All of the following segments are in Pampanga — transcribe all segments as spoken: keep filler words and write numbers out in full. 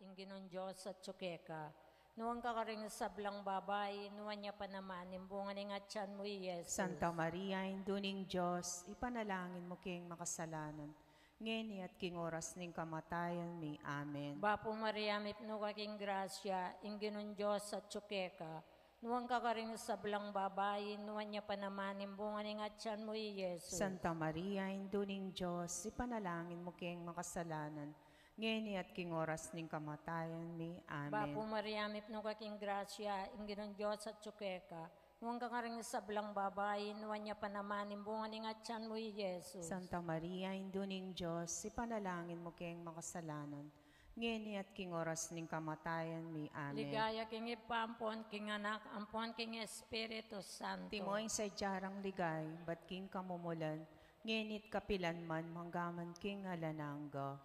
Ing Ginung Dios atyu keka. Nuan ka karing sablang babai, nuan ya pa naman ing bunga ning atyan mu, i Jesus. Santa Maria, Indu ning Dios, ipanalangin mu keng makasalanan, ngeni at king oras ning kamatayan mi. Amen. Bapu Maria, mipnu ka king grasya, ing Ginung Dios atyu keka. Nuan ka karing sablang babai, nuan ya pa naman ing bunga ning atyan mu, i Jesus. Santa Maria, Indu ning Dios, ipanalangin mu keng makasalanan, ngeni at king oras ning kamatayan mi. Amen. Bapu Maria, mipnu ka king grasya, ing Ginung Dios atyu keka. Nuan ka karing sablang babai, nuan ya pa naman ing bunga ning atyan mu, i Jesus. Santa Maria, Indu ning Dios, ipanalangin mu keng makasalanan, ngeni at king oras ning kamatayan mi. Amen. Ligaya king Ibpa, ampon king Anak, ampon king Espiritu Santo. Antimo ing sadya rang ligaya, ibat king kamumulan, ngeni at kapilan man, manggaman king alang angga.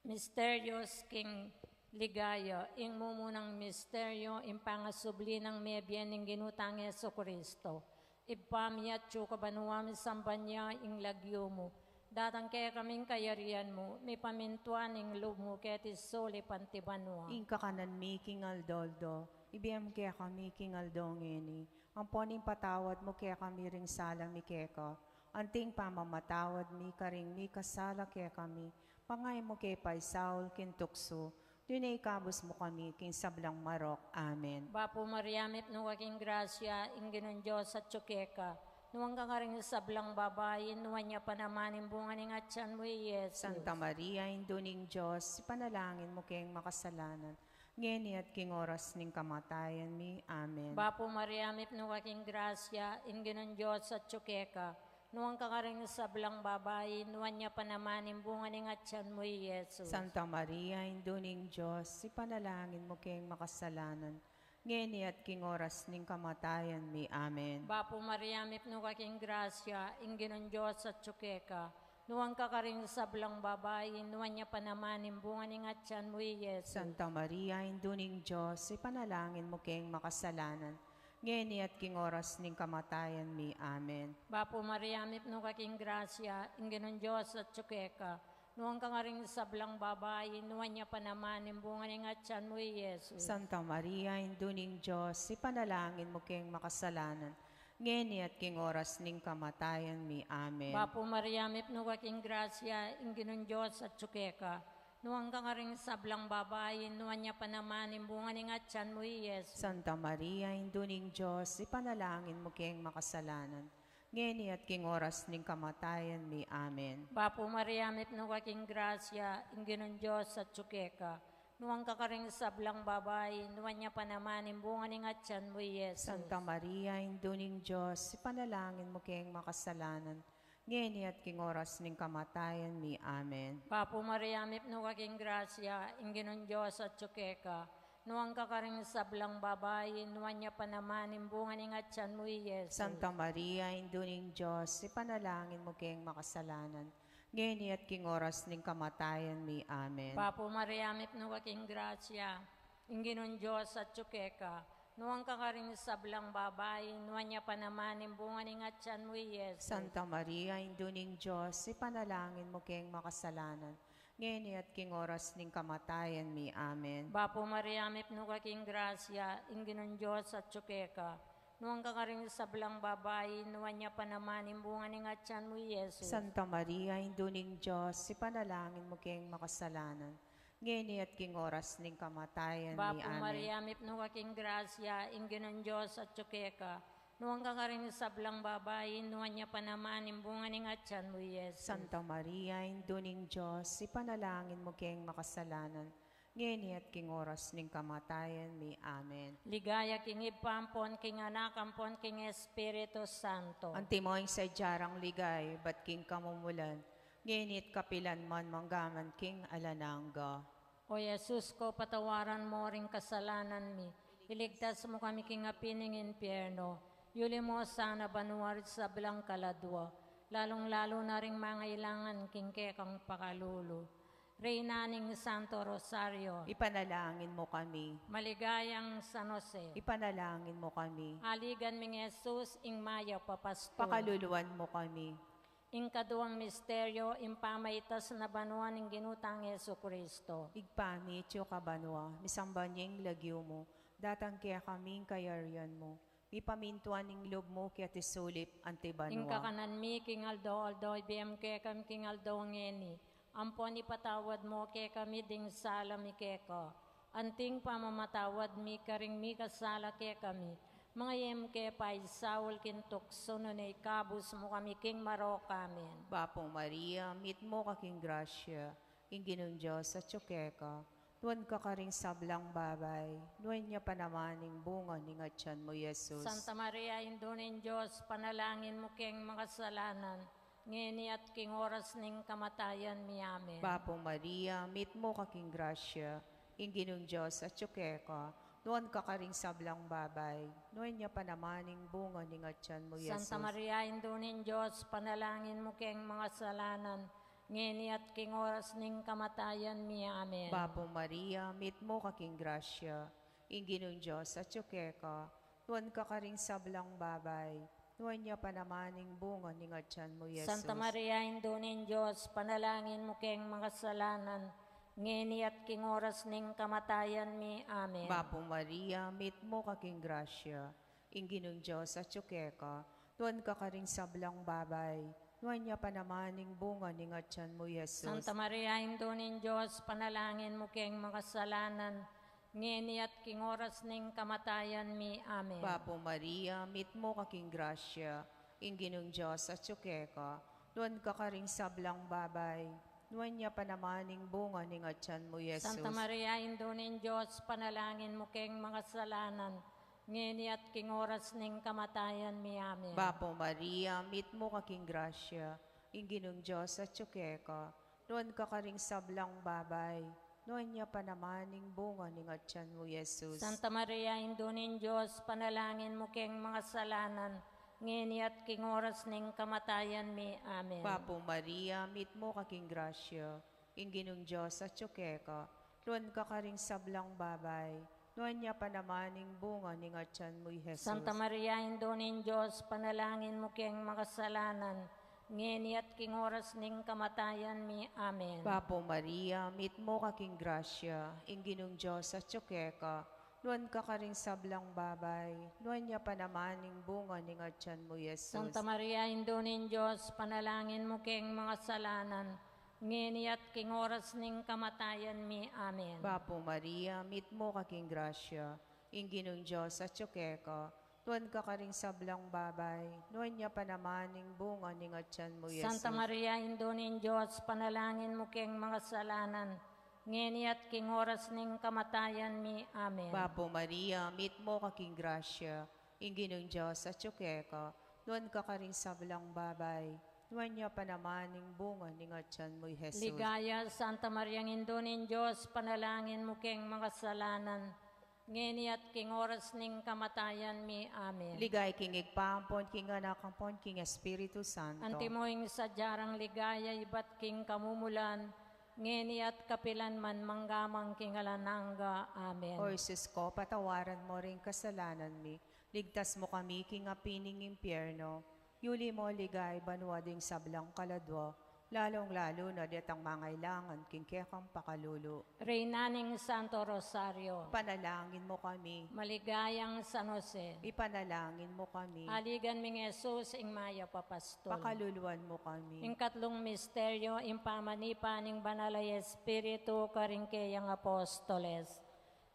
Misterios king ligaya. Ing mumunang misteryo, ing pangasubli nang mebie ning Ginu tang Jesucristo. Ibpa mi, atyu ka banua, misamban ya ing lagyu mu. Datang kekami ing kayarian mu, mipamintuan ing lub mu keti sulip anti banua. Ing kakanan mi king aldo-aldo, ibie mu kekami king aldo ngeni. Ampon ipatawad mu kekami ring sala mi keka, anti ing pamamatawad mi karing mikasala kekami. Manga e mu ke paisaul king tuksu, nune ikabus mu kami king sablang marok. Amen. Bapu Maria, mipnu ka king grasya, ing Ginung Dios atyu keka. Nuan ka karing sablang babai, nuan ya pa naman ing bunga ning atyan mu, i Jesus. Santa Maria, Indu ning Dios, ipanalangin mu keng makasalanan, ngeni at king oras ning kamatayan mi. Amen. Bapu Maria, mipnu ka king grasya, ing Ginung Dios atyu keka. Nuan ka karing sablang babai, nuan ya pa naman ing bunga ning atyan mu, i Jesus. Santa Maria, Indu ning Dios, ipanalangin mu keng makasalanan, ngeni at king oras ning kamatayan mi. Amen. Bapu Maria, mipnu ka king grasya, ing Ginung Dios atyu keka. Nuan ka karing sablang babai, nuan ya pa naman ing bunga ning atyan mu, i Jesus. Santa Maria, Indu ning Dios, ipanalangin mu keng makasalanan, ngeni at king oras ning kamatayan mi. Amen. Bapu Maria, mipnu ka king grasya, ing Ginung Dios atyu keka. Nuan ka karing sablang babai, nuan ya pa naman ing bunga ning atyan mu, i Jesus. Santa Maria, Indu ning Dios, ipanalangin mu keng makasalanan, ngeni at king oras ning kamatayan mi. Amen. Bapu Maria, mipnu ka king grasya, ing Ginung Dios atyu keka. Nuan ka karing sablang babai, nuan ya pa naman ing bunga ning atyan mu, i Jesus. Santa Maria, Indu ning Dios, ipanalangin mu keng makasalanan, ngeni at king oras ning kamatayan mi. Amen. Bapu Maria, mipnu ka king grasya, ing Ginung Dios atyu keka. Nuan ka karing sablang babai, nuan ya pa naman ing bunga ning atyan mu, i Jesus. Santa Maria, Indu ning Dios, ipanalangin mu keng makasalanan, ngeni at king oras ning kamatayan mi. Amen. Bapu Maria, mipnu ka king grasya, ing Ginung Dios atyu keka. Nuan ka karing sablang babai, nuan ya pa naman ing bunga ning atyan mu, i Jesus. Santa Maria, Indu ning Dios, ipanalangin mu keng makasalanan, ngeni at king oras ning kamatayan mi. Amen. Bapu Maria, mipnu ka king grasya, ing Ginung Dios atyu keka. Nuan ka karing sablang babai, nuan ya pa naman ing bunga ning atyan mu, i Jesus. Santa Maria, Indu ning Dios, ipanalangin mu keng makasalanan, ngeni at king oras ning kamatayan mi. Amen. Bapu Maria, mipnu ka king grasya, ing Ginung Dios atyu keka. Nuan ka karing sablang babai, nuan ya pa naman ing bunga ning atyan mu, i Jesus. Santa Maria, Indu ning Dios, ipanalangin mu keng makasalanan, ngeni at king oras ning kamatayan mi. Bapu Amen. Maria, mipnu ka king grasya, ing Ginung Dios atyu keka. Nuan ka karing sablang babai, nuan ya pa naman ing bunga ning atyan mu, i Jesus. Santa Maria, Indu ning Dios, ipanalangin mu keng makasalanan, ngeni at king oras ning kamatayan mi. Amen. Ligaya king Ibpa, ampon king Anak, ampon king Espiritu Santo. Antimo ing sadya rang ligaya, ibat king kamumulan, ngeni at kapilan man, manggaman king alang angga. O Jesus ko, patawaran mo ring kasalanan mi, iligtas mo kami king api ning impyerno, yuli mo sana banua ring sablang kaladua, lalung-lalu na ring mangailangan king kekang pakalulu. Reyna ning Santo Rosario, ipanalangin mo kami. Maligayang San Jose, ipanalangin mo kami. Aligan ming Jesus, ing mayap a pastul, pakaluluan mo kami. Ing kaduang misteryo, ing pamaitas na banua ning Ginu tang Jesucristo. Ibpa mi, atsu ka banua, misamban ya ing lagyu mu, datang kekami ing kayarian mu, mipamintuan ing lub mu keti sulip anti banua. Ing kakanan mi king aldo-aldo ibie mu kekami king aldo ngeni, ampon ipatawad mu kekami ding sala mi keka, anting pamamatawad mi karing mikasala kekami. Manga e mu ke paisaul king tuksu, nune ikabus mu kami king marok. Amen. Bapu Maria, mitmu ka king grasya, ing Ginung Dios atsu keka, nuan ka karing sablang babai, nuan ya pa naman ing bunga ning atian mu, Jesus. Santa Maria, Indu ning Dios, panalangin mu keng makasalanan, ngeni at king oras ning kamatayan mi. Amen. Bapu Maria, mitmu ka king grasya, ing Ginung Dios atsu keka, nuan ka karing sablang babai, nuan ya pa naman ing bunga ning atian mu, Jesus. Santa Maria, Indu ning Dios, panalangin mu keng makasalanan, ngeni at king oras ning kamatayan mi. Amen. Bapu Maria, mitmu ka king grasya, ing Ginung Dios atsu keka, nuan ka karing sablang babai, nuan ya pa naman ing bunga ning atian mu, Jesus. Santa Maria, Indu ning Dios, panalangin mu keng makasalanan, ngeni at king oras ning kamatayan mi. Amen. Bapu Maria, mitmu ka king grasya, ing Ginung Dios atsu keka, nuan ka karing sablang babai, nuan ya pa naman ing bunga ning atian mu, Jesus. Santa Maria, Indu ning Dios, panalangin mu keng makasalanan, ngeni at king oras ning kamatayan mi. Amen. Bapu Maria, mitmu ka king grasya, ing Ginung Dios atsu keka, nuan ka karing sablang babai, nuan ya pa naman ing bunga ning atian mu, Jesus. Santa Maria, Indu ning Dios, panalangin mu keng makasalanan, ngeni at king oras ning kamatayan mi. Amen. Bapu Maria, mitmu ka king grasya, ing Ginung Dios atsu keka, nuan ka karing sablang babai, nuan ya pa naman ing bunga ning atian mu, Jesus. Santa Maria, Indu ning Dios, panalangin mu keng makasalanan, ngeni at king oras ning kamatayan mi. Amen. Bapu Maria, mitmu ka king grasya, ing Ginung Dios atsu keka, nuan ka karing sablang babai, nuan ya pa naman ing bunga ning atian mu, Jesus. Santa Maria, Indu ning Dios, panalangin mu keng makasalanan, ngeni at king oras ning kamatayan mi. Amen. Bapu Maria, mitmu ka king grasya, ing Ginung Dios atsu keka, nuan ka karing sablang babai, nuan ya pa naman ing bunga ning atian mu, Jesus. Santa Maria, Indu ning Dios, panalangin mu keng makasalanan, ngeni at king oras ning kamatayan mi. Amen. Bapu Maria, mitmu ka king grasya, ing Ginung Dios atsu keka, nuan ka karing sablang babai, nuan ya pa naman ing bunga ning atian mu, Jesus. Santa Maria, Indu ning Dios, panalangin mu keng makasalanan, ngeni at king oras ning kamatayan mi. Amen. Bapu Maria, mitmu ka king grasya, ing Ginung Dios atsu keka, nuan ka karing sablang babai, nuan ya pa naman ing bunga ning atian mu, Jesus. Ligaya, Santa Maria, Indu ning Dios, panalangin mu keng makasalanan, ngeni at king oras ning kamatayan mi. Amen. Ligaya king Ibpa, ampon king Anak, ampon king Espiritu Santo. Antimo ing sadya rang ligaya ibat king kamumulan, ngeni at kapilan man, mangga man king alang angga. Amen. O Jesus ko, patawaran mu ring kasalanan mi, ligtas mu kami king api ning impyerno, yuli mu king ligaya banua ding sablang kaladua, lalung-lalu na detang mangailangan king kekang pakalulu. Reyna ning Santo Rosario. Ipanalangin mu kami. Maligayang San Jose. Ipanalangin mu kami. Aligan ming Jesus, ing mayap a pastul. Pakaluluan mu kami. Ing katlung misteryo, ing pamanipa ning Banal a Espiritu karing keyang apostoles.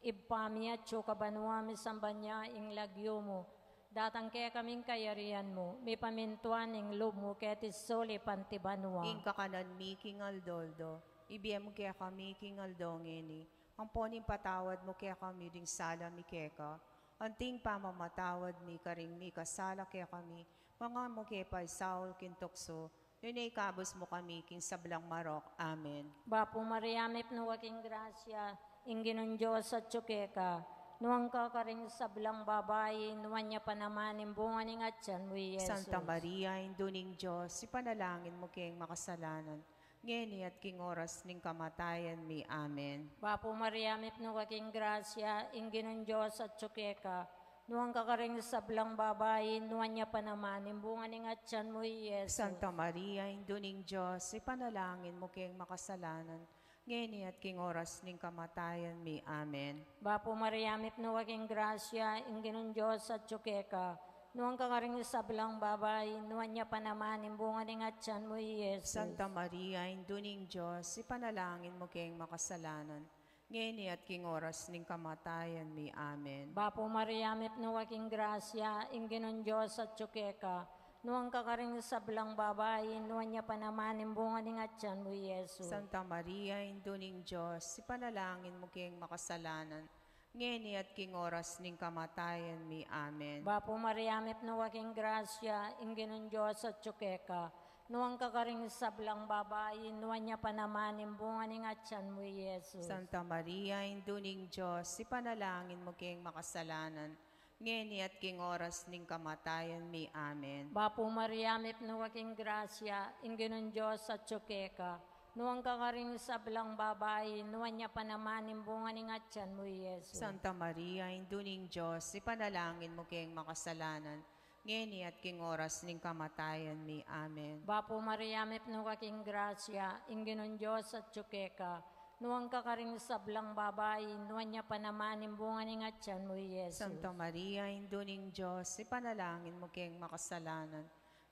Ibpa mi atsu ka banua, misamban ya ing lagyu mu, datang kekami ing kayarian mu, mipamintuan ing lub mu keti sulip anti banua. Ing kakanan mi king aldo-aldo ibie mu kekami king aldo ngeni, ampon ipatawad mu kekami ding sala mi keka, anting pamamatawad mi karing mikasala kekami, manga e mu ke paisaul king tuksu, nune ikabus mu kami king sablang marok. Amen. Bapu Maria, mipnu ka king grasya, ing Ginung Dios atsu keka, nuan ka karing sablang babai, nuan ya pa naman ing bunga ning atian mu, Jesus. Santa Maria, Indu ning Dios, ipanalangin mu keng makasalanan, ngeni at king oras ning kamatayan mi. Amen. Bapu Maria, mipnu ka king grasya, ing Ginung Dios atsu keka, Nuan ka karing sablang babai, nuan ya pa naman ing bunga ning atyan mu, i Jesus. Santa Maria, Indu ning Dios, ipanalangin mu keng makasalanan, ngeni at king oras ning kamatayan mi. Amen. Bapu Maria, mitmu ka king grasya, ing Ginung Dios atyu keka. Nuan ka karing sablang babai, nuan ya pa naman ing bunga ning atyan mu, i Jesus. Santa Maria, Indu ning Dios, ipanalangin mu keng makasalanan, ngeni at king oras ning kamatayan mi. Amen. Bapu Maria, mitmu ka king grasya, ing Ginung Dios atyu keka. Nuan ka karing sablang babai, nuan ya pa naman ing bunga ning atyan mu, i Jesus. Santa Maria, Indu ning Dios, ipanalangin mu keng makasalanan, ngeni at king oras ning kamatayan mi. Amen. Bapu Maria, mitmu ka king grasya, ing Ginung Dios atyu keka. Nuan ka karing sablang babai, nuan ya pa naman ing bunga ning atyan mu, i Jesus. Santa Maria, Indu ning Dios, ipanalangin mu keng makasalanan, ngeni at king oras ning kamatayan mi. Amen. Bapu Maria, mitmu ka king grasya, ing Ginung Dios atyu keka. Nuan ka karing sablang babai, nuan ya pa naman ing bunga ning atyan mu, i Jesus. Santa Maria, Indu ning Dios, ipanalangin mu keng makasalanan, ngeni at king oras ning kamatayan mi. Amen. Bapu Maria, mitmu ka king grasya, ing Ginung Dios atyu keka. Nuan ka karing sablang babai, nuan ya pa naman ing bunga ning atyan mu, i Jesus. Santa Maria, Indu ning Dios, ipanalangin mu keng makasalanan,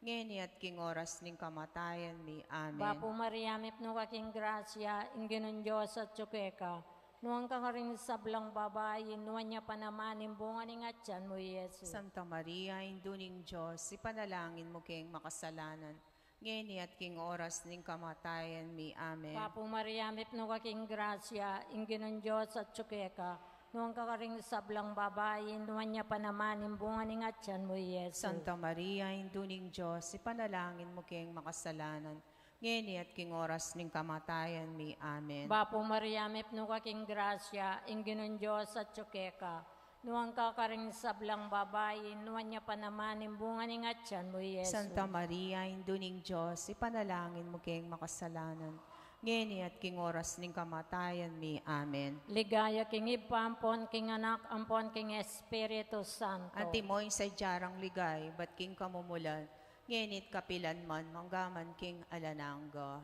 ngeni at king oras ning kamatayan mi. Amen. Bapu Maria, mitmu ka king grasya, ing Ginung Dios atyu keka. Nuan ka karing sablang babai, nuan ya pa naman ing bunga ning atyan mu, i Jesus. Santa Maria, Indu ning Dios, ipanalangin mu keng makasalanan, ngeni at king oras ning kamatayan mi. Amen. Bapu Maria, mitmu ka king grasya, ing Ginung Dios atyu keka. Nuan ka karing sablang babai, nuan ya pa naman ing bunga ning atyan mu, i Jesus. Santa Maria, Indu ning Dios, ipanalangin mu keng makasalanan, ngeni at king oras ning kamatayan mi. Amen. Bapu Maria, mitmu ka king grasya, ing Ginung Dios atyu keka. Nuan ka karing sablang babai, nuan ya pa naman ing bunga ning atyan mu, i Jesus. Santa Maria, Indu ning Dios, ipanalangin mu keng makasalanan, ngeni at king oras ning kamatayan mi. Amen. Ligaya king Ibpa, ampon king Anak, ampon king Espiritu Santo. Antimo ing sadya rang ligaya, ibat king kamumulan, ngeni at kapilan man, manggaman king alang angga.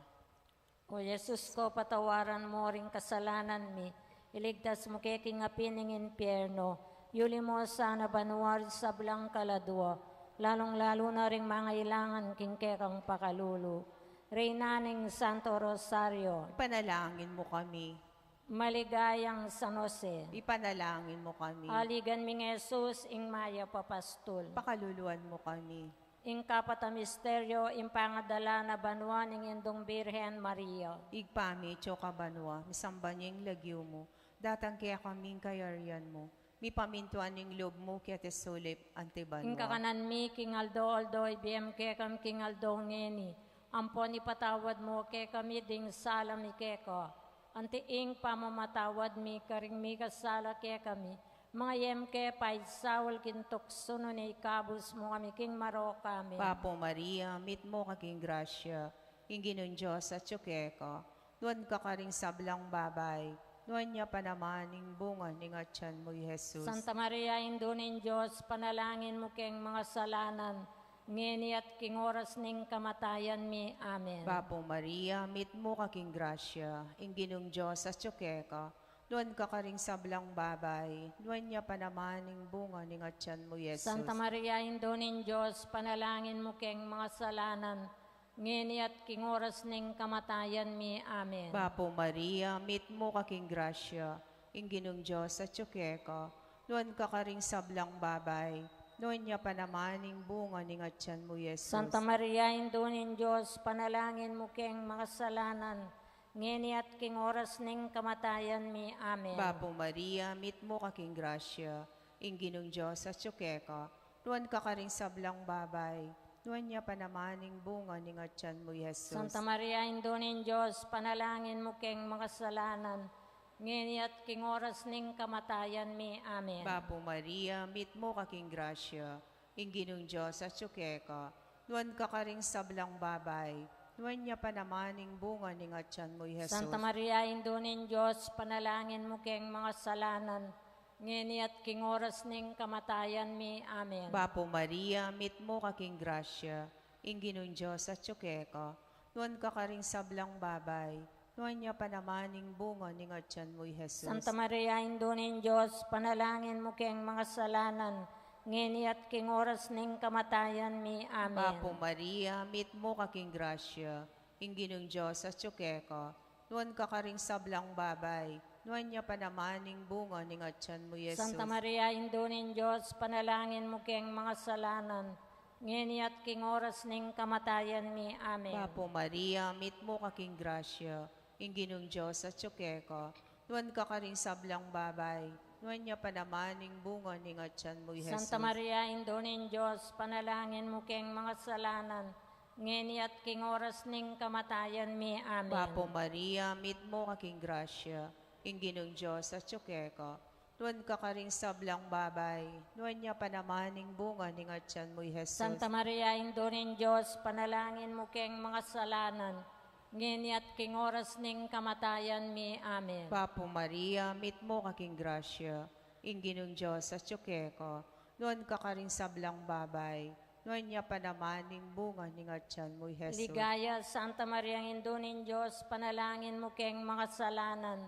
O Jesus ko, patawaran mu ring kasalanan mi, iligtas mu ke king api ning impyerno, yuli mu sana banua ring sablang kaladua, lalung-lalu na ring mangailangan king kekang pakalulu. Reyna ning Santo Rosario, ipanalangin mu kami. Maligayang San Jose, ipanalangin mu kami. Aligan ming Jesus, ing mayap a pastul, pakaluluan mu kami. Ing kapat a misteryo, ing pangadala na banua ning Indung Birhen Maria. Ibpa mi, atsu ka banua, misamban ya ing lagyu mu, datang kekami ing kayarian mu, mipamintuan ing lub mu keti sulip anti banua. Ing kakanan mi king aldo-aldo ibie mu kekami king aldo ngeni, ampon ipatawad mu kekami ding sala mi keka, anti ing pamamatawad mi karing mikasala kekami, manga e mu ke paisaul king tuksu, nune ikabus mu kami king marok. Amen. Bapu Maria, mitmu ka king grasya, ing Ginung Dios atsu keka. Nuan ka karing sablang babai, nuan ya pa naman ing bunga ning atyan mu, i Jesus. Santa Maria, Indu ning Dios, panalangin mu keng makasalanan, ngeni at king oras ning kamatayan mi. Amen. Bapu Maria, mitmu ka king grasya, ing Ginung Dios atsu keka. Nuan ka karing sablang babai, nuan ya pa naman ing bunga ning atyan mu, i Jesus. Santa Maria, Indu ning Dios, panalangin mu keng makasalanan, ngeni at king oras ning kamatayan mi. Amen. Bapu Maria, mitmu ka king grasya, ing Ginung Dios atsu keka. Nuan ka karing sablang babai, nuan ya pa naman ing bunga ning atyan mu, i Jesus. Santa Maria, Indu ning Dios, panalangin mu keng makasalanan, ngeni at king oras ning kamatayan mi. Amen. Bapu Maria, mitmu ka king grasya, ing Ginung Dios atsu keka. Nuan ka karing sablang babai, nuan ya pa naman ing bunga ning atyan mu, i Jesus. Santa Maria, Indu ning Dios, panalangin mu keng makasalanan, ngeni at king oras ning kamatayan mi. Amen. Bapu Maria, mitmu ka king grasya, ing Ginung Dios atsu keka. Nuan ka karing sablang babai, nuan ya pa naman ing bunga ning atyan mu, i Jesus. Santa Maria, Indu ning Dios, panalangin mu keng makasalanan, ngeni at king oras ning kamatayan mi. Amen. Bapu Maria, mitmu ka king grasya, ing Ginung Dios atyu keka, nuan ka karing sablang babai, nuan ya pa naman ing bunga ning atyan mu, i Jesus. Santa Maria, Indu ning Dios, panalangin mu keng makasalanan, ngeni at king oras ning kamatayan mi. Amen. Bapu Maria, mitmu ka king grasya, ing Ginung Dios atyu keka, nuan ka karing sablang babai, nuan ya pa naman ing bunga ning atyan mu, i Jesus. Santa Maria, Indu ning Dios, panalangin mu keng makasalanan, ngeni at king oras ning kamatayan mi. Amen. Bapu Maria, mitmu ka king grasya, ing Ginung Dios atyu keka, nuan ka karing sablang babai, nuan ya pa naman ing bunga ning atyan mu, i Jesus. Santa Maria, Indu ning Dios, panalangin mu keng makasalanan, ngeni at king oras ning kamatayan mi. Amen. Bapu Maria, mitmu ka king grasya, ing Ginung Dios atyu keka, nuan ka karing sablang babai, nuan ya pa naman ing bunga ning atyan mu, i Jesus. Santa Maria, Indu ning Dios, panalangin mu keng makasalanan, ngeni at king oras ning kamatayan mi. Amen. Bapu Maria, mitmu ka king grasya, ing Ginung Dios atyu keka, nuan ka karing sablang babai, nuan ya pa naman ing bunga ning atyan mu, i Jesus. Ligaya, Santa Maria, Indu ning Dios, panalangin mu keng makasalanan,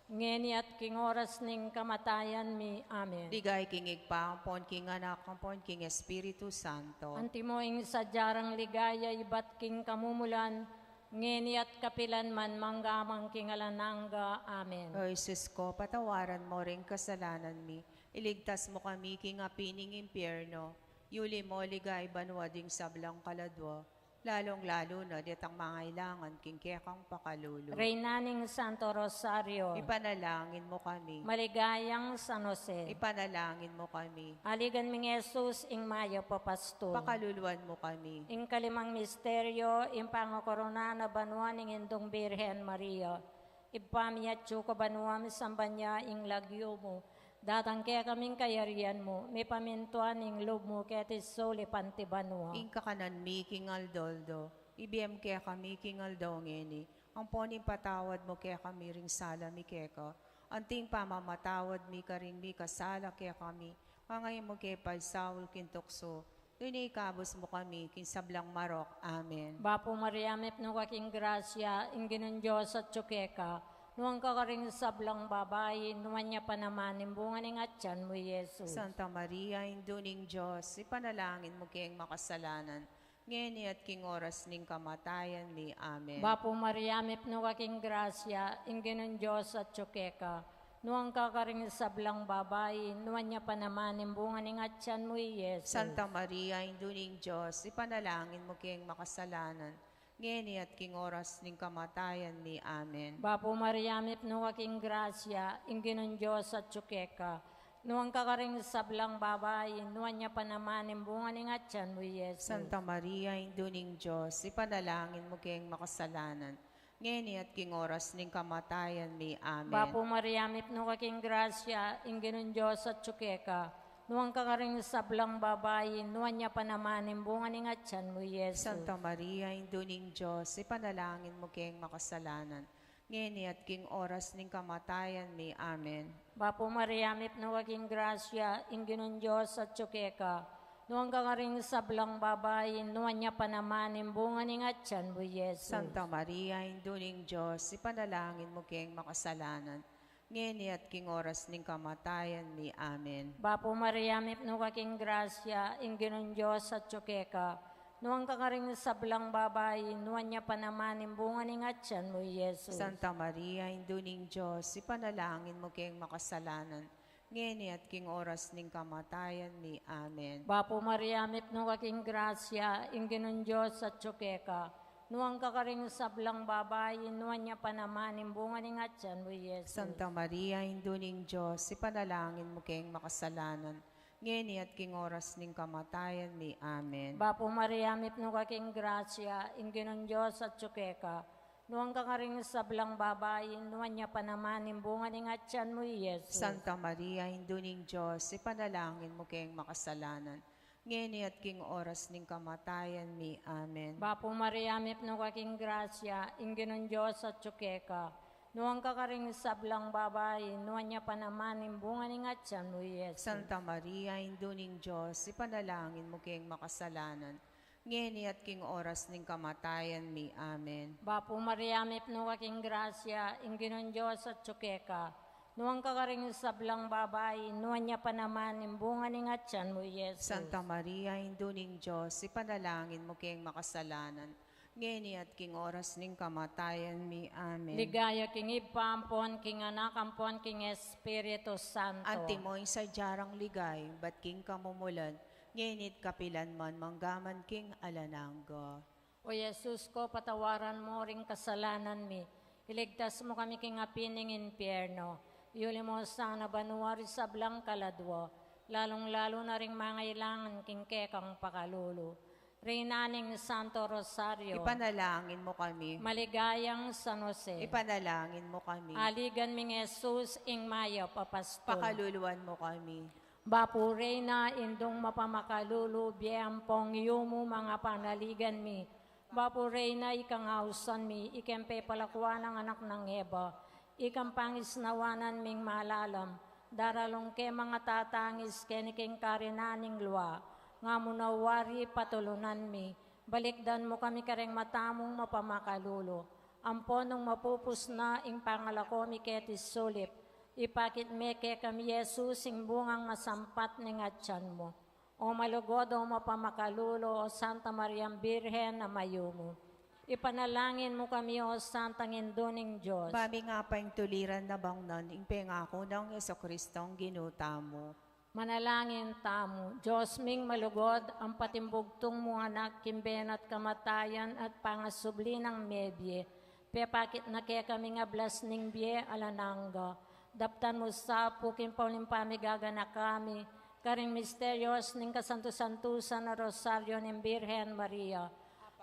ngeni at king oras ning kamatayan mi. Amen. Ligaya king Ibpa, ampon king Anak, ampon king Espiritu Santo. Antimo ing sadya rang ligaya ibat king kamumulan, ngeni at kapilan man, mangga man king alang angga. Amen. O Jesus ko, patawaran mu ring kasalanan mi, iligtas mu kami king api ning impyerno, yuli mu king banua ding sablang kaladua, lalung-lalu na detang mangailangan king kekang pakalulu. Reyna ning Santo Rosario, ipanalangin mu kami. Maligayang San Jose, ipanalangin mu kami. Aligan ming Jesus, ing mayap a pastul, pakaluluan mu kami. Ing kalimang misteryo, ing pangakorona na banua ning Indung Birhen Maria. Ibpa mi atsu ka banua, misamban ya ing lagyu mu, datang kekami ing kayarian mu, mipamintuan ing lub mu keti sulip anti banua. Ing kakanan mi king aldo-aldo, ibie mu kekami king aldo ngeni, ampon ipatawad mu kekami ring sala mi keka, anti ing pamamatawad mi karing mikasala kekami, manga e mu ke paisaul king tuksu, nune ikabus mu kami king sablang marok. Amen. Bapu Maria, mipnu ka king grasya, ing Ginung Dios atsu keka, nuan ka karing sablang babai, nuan ya pa naman ing bunga ning atyan mu, i Jesus. Santa Maria, Indu ning Dios, ipanalangin mu keng makasalanan, ngeni at king oras ning kamatayan mi. Amen. Bapu Maria, mipnu ka king grasya, ing Ginung Dios atsu keka, nuan ka karing sablang babai, nuan ya pa naman ing bunga ning atyan mu, i Jesus. Santa Maria, Indu ning Dios, ipanalangin mu keng makasalanan, ngeni at king oras ning kamatayan mi. Amen. Bapu Maria, mipnu ka king grasya, ing Ginung Dios atsu keka, nuan ka karing sablang babai, nuan ya pa naman ing bunga ning atyan mu, i Jesus. Santa Maria, Indu ning Dios, ipanalangin mu keng makasalanan, ngeni at king oras ning kamatayan mi. Amen. Bapu Maria, mipnu ka king grasya, ing Ginung Dios atsu keka, nuan ka karing sablang babai, nuan ya pa naman ing bunga ning atyan mu, i Jesus. Santa Maria, Indu ning Dios, ipanalangin mu keng makasalanan, ngeni at king oras ning kamatayan mi. Amen. Bapu Maria, mipnu ka king grasya, ing Ginung Dios atsu keka, nuan ka karing sablang babai, nuan ya pa naman ing bunga ning atyan mu, i Jesus. Santa Maria, Indu ning Dios, ipanalangin mu keng makasalanan, ngeni at king oras ning kamatayan mi. Amen. Bapu Maria, mipnu ka king grasya, ing Ginung Dios atsu keka, nuan ka karing sablang babai, nuan ya pa naman ing bunga ning atyan mu, i Jesus. Santa Maria, Indu ning Dios, ipanalangin mu keng makasalanan, ngeni at king oras ning kamatayan mi. Amen. Bapu Maria, mipnu ka king grasya, ing Ginung Dios atsu keka, nuan ka karing sablang babai, nuan ya pa naman ing bunga ning atyan mu, i Jesus. Santa Maria, Indu ning Dios, ipanalangin mu keng makasalanan, ngeni at king oras ning kamatayan mi. Amen. Bapu Maria, mipnu ka king grasya, ing Ginung Dios atsu keka, nuan ka karing sablang babai, nuan ya pa naman ing bunga ning atyan mu, i Jesus. Santa Maria, Indu ning Dios, ipanalangin mu keng makasalanan, ngeni at king oras ning kamatayan mi. Amen. Bapu Maria, mipnu ka king grasya, ing Ginung Dios atsu keka, Nuan ka karing sablang babai, nuan ya pa naman ing bunga ning atian mu, Jesus. Santa Maria, Indu ning Dios, ipanalangin mu keng makasalanan, ngeni at king oras ning kamatayan mi. Amen. Bapu Maria, mipnu ka king grasya, ing Ginung Dios atyu keka. Nuan ka karing sablang babai, nuan ya pa naman ing bunga ning atian mu, Jesus. Santa Maria, Indu ning Dios, ipanalangin mu keng makasalanan, ngeni at king oras ning kamatayan mi. Amen. Ligaya king Ibpa, ampon king Anak, ampon king Espiritu Santo. Antimo ing sadya rang ligaya, ibat king kamumulan, ngeni at kapilan man, manggaman king alang angga. O Jesus ko, patawaran mu ring kasalanan mi, iligtas mu kami king api ning impyerno, iuli mu sana banua ring sablang kaladua, lalung-lalu na ring mangailangan king kekang pakalulu. Reyna ning Santo Rosario. Ipanalangin mu kami. Maligayang San Jose. Ipanalangin mu kami. Aligan ming Jesus, ing mayap a pastul. Pakaluluan mu kami. Bapu Reyna, Indung mapamakalulu, bie ampong yumu, mangapanaligan mi. Bapu Reyna, ikang ausan mi, ikeng pepalakuan nang anak nang Eva, ikang pangisnawanan ming malalam, daralung ke mangatatangis keni king karinan ning lua, nga mu na wari patulunan mi, balikdan mu kami kareng mata mung mapamakalulu, ampo nung mapupus na ing pangalako mi keti sulip, ipakit me kekami Jesus ing bungang masampat ning atian mu. O malugud, o mapamakalulu, o Santa Mariang Birhen a mayumu, ipanalangin mu kami, o Santang Indu ning Dios. Ba ming apaintuliran na bangnan ing pengaku nang Jesucristong Ginu tamu. Manalangin tamu. Dios ming malugud, ampo ing bugtung mung Anak, king bie na at kamatayan at pangasubli nang mebie, pepakit na kekami ing ablas ning bie alang angga. Daptan mu sa pu king pauli ning pamigaganaka mi karing misterios ning kasantu-santusan a Rosario ning Birhen Maria.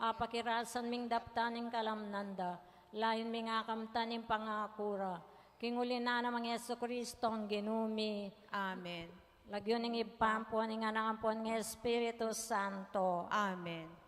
Apakirasan ming daptan ing kalamnan da, lain ming akamtan ing pangaku ra. King uli na nang Jesucristong Ginu mi. Amen. Lagyu ning Ibpa, ampon ning Anak, ampon ning Espiritu Santo. Amen.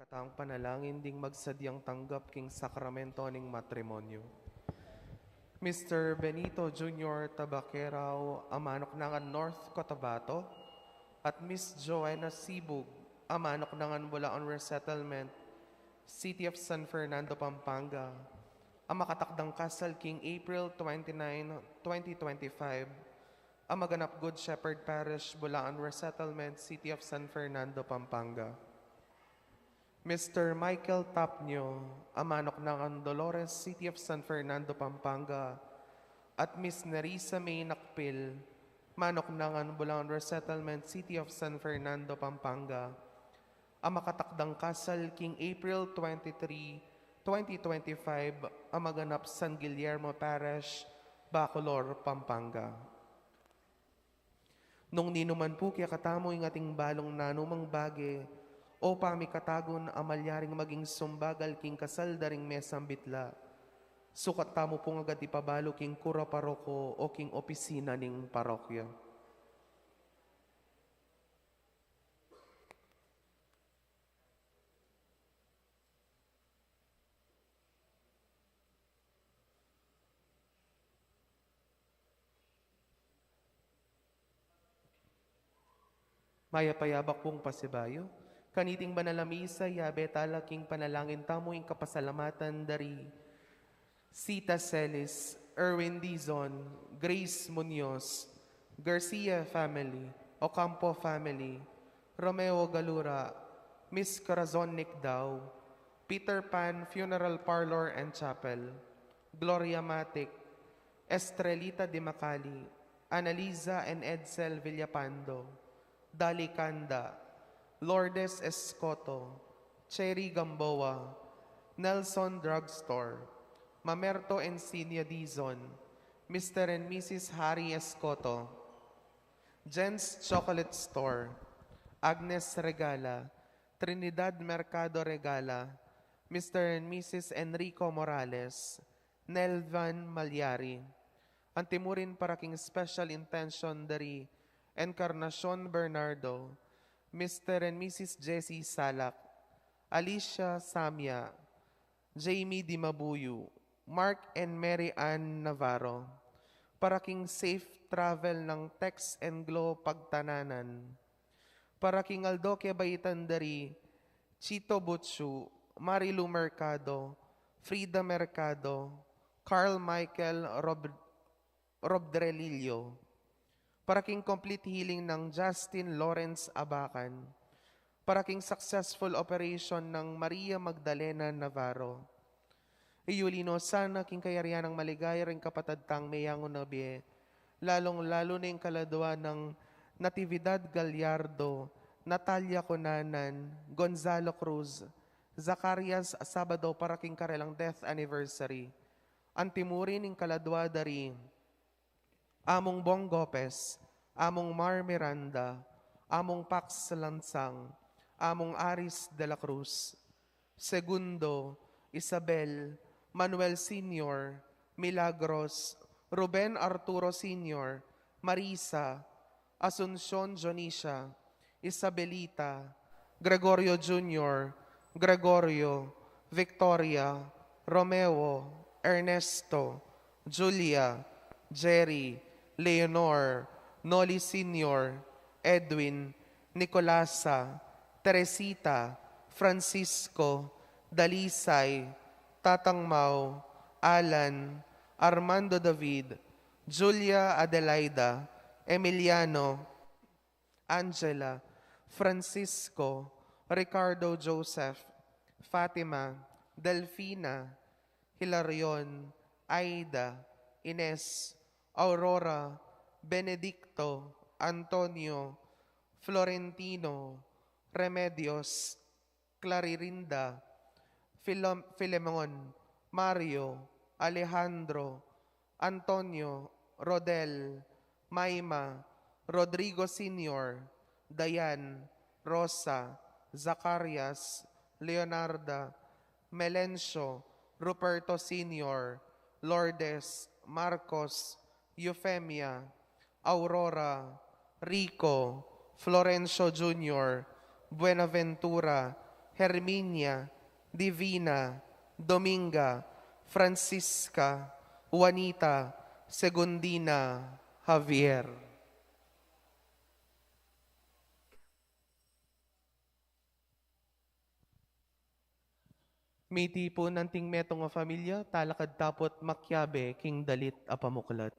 Katang panalangin ding magsadyang tanggap king sakramento ning matrimonyo. Mister Benito Junior Tabaquerao, a manuknangan North Cotabato, at Miss Joanna Sibug, a manuknangan Bulaon Resettlement, City of San Fernando, Pampanga, a makatakdang kasal king April twenty-nine, twenty twenty-five, a maganap Good Shepherd Parish, Bulaon Resettlement, City of San Fernando, Pampanga. Mister Michael Tapnio, a manuknangan Dolores, City of San Fernando, Pampanga, at Miss Nerissa May Nakpil, manuknangan Bulaon Resettlement, City of San Fernando, Pampanga, a makatakdang kasal king April twenty-three, twenty twenty-five, a maganap San Guillermo Parish, Bacolor, Pampanga. Nung ninuman pu kekatamu ing ating balung nanumang bage o pamikatagun a malyaring maging sumbagal king kasal da ring mesambitla, sukat tamu pung agad ipabalu king kura paroko o king opisina ning parokya. Mayap a yabak pung pasibayu. Kaniting banal a misa, yabe tala king panalangin tamu ing kapasalamatan da ri Sita Celis, Erwin Dizon, Grace Muñoz, Garcia family, Ocampo family, Romeo Galura, Miss Corazon Nicdao, Peter Pan Funeral Parlor and Chapel, Gloria Matic, Estrelita Dimacali, Analiza and Edsel Villapando, Dali Canda, Lourdes Escoto, Cherry Gamboa, Nelson Drugstore, Mamerto Encinia Dizon, Mister and Missus Harry Escoto, Jen's Chocolate Store, Agnes Regala, Trinidad Mercado Regala, Mister and Missus Enrico Morales, Nelvan Malyari. Antimurin para king special intention dari Encarnacion Bernardo, Mister and Missus Jessie Salak, Alicia Samia, Jamie Dimabuyu, Mark and Mary Ann Navarro. Para king safe travel ng Tex and Glo pagtananan. Para king aldo kebaitan dari Chito Butsu, Marilu Mercado, Frida Mercado, Carl Michael Rob-, Robdrelillo. Para king complete healing ng Justin Lawrence Abacan. Para king successful operation ng Maria Magdalena Navarro. Iyuli no sana king kayarian ng maligaya ring kapatad tang meyangu na bie, lalong-lalo na ing kaladua nang Natividad Gallardo, Natalia Cunanan, Gonzalo Cruz, Zacarias Sabado para king karelang death anniversary. Antimurin ing kaladua dari Among Bong Gopez, Among Mar Miranda, Among Pax Lansang, Among Aris de la Cruz, Segundo, Isabel, Manuel Senior, Milagros, Ruben Arturo Senior, Marisa, Asuncion Dionisia, Isabelita, Gregorio Junior, Gregorio, Victoria, Romeo, Ernesto, Julia, Jerry, Leonor, Noli Senior, Edwin, Nicolasa, Teresita, Francisco, Dalisay, Tatang Mau, Alan, Armando David, Julia Adelaida, Emiliano, Angela, Francisco, Ricardo Joseph, Fatima, Delfina, Hilarion, Aida, Ines, Aurora, Benedicto, Antonio, Florentino, Remedios, Claririnda, Filom-, Filemon, Mario, Alejandro, Antonio, Rodel, Maima, Rodrigo Senior, Dayan, Rosa, Zacarias, Leonarda, Melencio, Ruperto Senior, Lourdes, Marcos, Eufemia, Aurora, Rico, Florencio Junior, Buenaventura, Herminia, Divina, Dominga, Francisca, Juanita, Segundina, Javier. Mitipun anting metung a familia, talakad taput makiabe king dalit a pamuklat.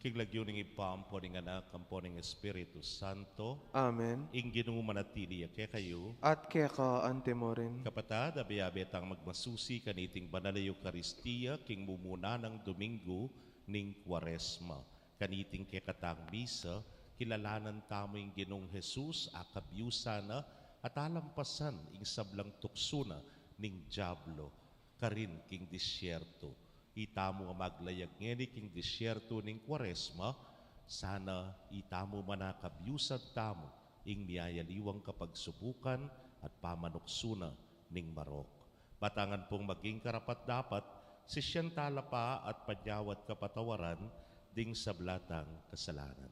King lagyu ning Ibpa, ampo ning Anak, ampo ning Espiritu Santo. Amen. Ing Ginu manatili ya kekayu. At keka antimurin. Kapatad, abe-abe tang magmasusi kaniting banal a Eukaristia, king mumuna nang Domingo ning Kuaresma. Kaniting kekatang misa, kilalanan tamu ing Ginung Jesus, akabyusan na, at alampasan ing sablang tuksu na ning Diablo karin king disyerto. Itamu a maglayag ngeni king disyerto ning Kuaresma, sana itamu man akabyusan tamu ing miyayaliwang kapagsubukan at pamanuksu na ning marok. Matangan pung maging karapat-dapat, sisian tala pa at panyawad kapatawaran ding sabla tang kasalanan.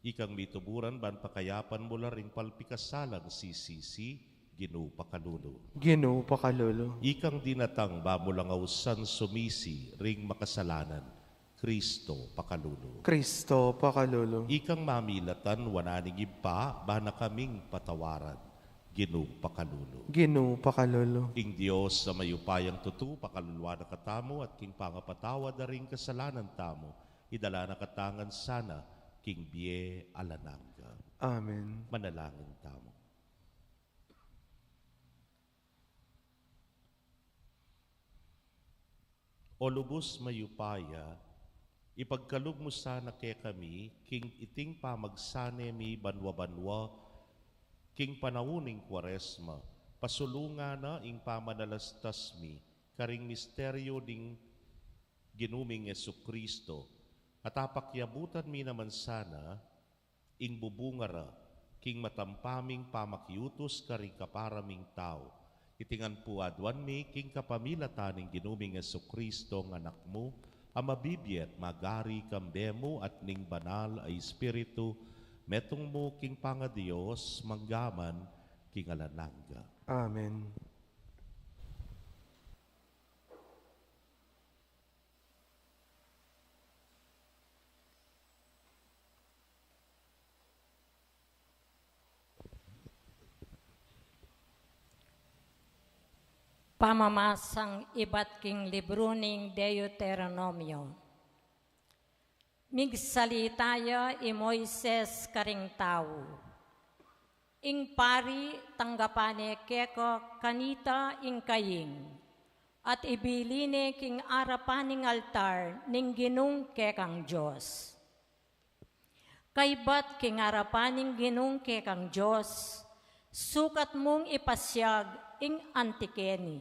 Ikang mituburan ban pakayapan mu la ring palpikasalang sisisi, Ginu pakalulu. Ginu pakalulu. Ikang dinatang ba mu lang ausan sumisi ring makasalanan, Kristo pakalulu. Kristo pakalulu. Ikang mamilatan wanan ning Ibpa ban na kaming patawaran, Ginu pakalulu. Ginu pakalulu. Ing Dios a mayupayang tutu pakaluluan na katamu at king pangapatawad da ring kasalanan tamu, idala na katamu ngan sana king bie alang angga. Amen. Manalangin tamu. O lubus mayupaya, ipagkalub mu sana kekami king iting pamagsane mi banwa-banwa king panaun ning Kuaresma, pasulungan na ing pamanalastas mi karing misteryo ning Ginu ming Jesucristo, at apakyabutan mi naman sana ing bubunga ra king matampa ming pamakiutus karing kapara ming tau. Iti ngan pu aduan mi king kapamilatan ning Ginu ming Jesucristo, a Anak mu, a mabibie at magari kambe mu at ning Banal a Espiritu, metung mu king pangaDios, mangga man king alang angga. Amen. Pamamasang ibat king libru ning Deuteronomio. Migsalita ya i Moises karing tau, "Ing pari, tanggapan ne keka kanita ing kaing, at ibili ne king arapan ning altar ning Ginung kekang Dios. Kaybat king arapan ning Ginung kekang Dios, sukat mung ipasiag ing anti keni.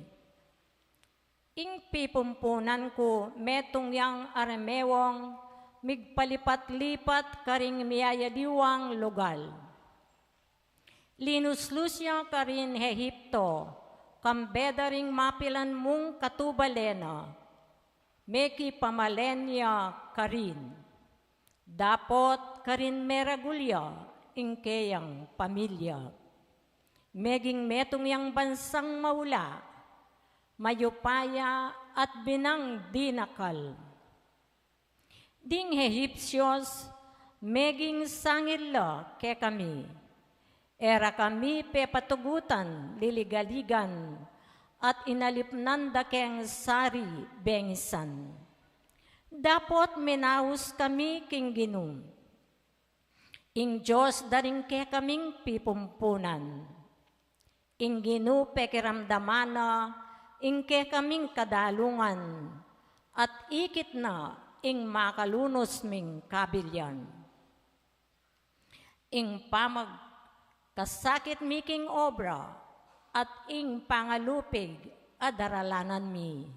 Ing pipumpunan ku metung yang armewang migpalipat-lipat karing miyayaliwang lugal. Linuslus ya karin Egipto, kambe da ring mapilan mung katubale na, mekipamalen ya karin. Dapot karin meragul ya ing keyang pamilya. Meging metung yang bansang maula, mayupaya at binang dinakal. Ding Egipsios meging sangil la kekami. E ra kami pepatugutan liligaligan, at inalipnan da keng sari bengisan. Dapot minaus kami king Ginu, ing Dios da ring kekaming pipumpunan. Ing Ginu pekiramdaman na ing kekaming kadalungan, at ikit na ing makalunus ming kabilian. Ing pamagkasakit mi king obra, at ing pangalupig a daralanan mi.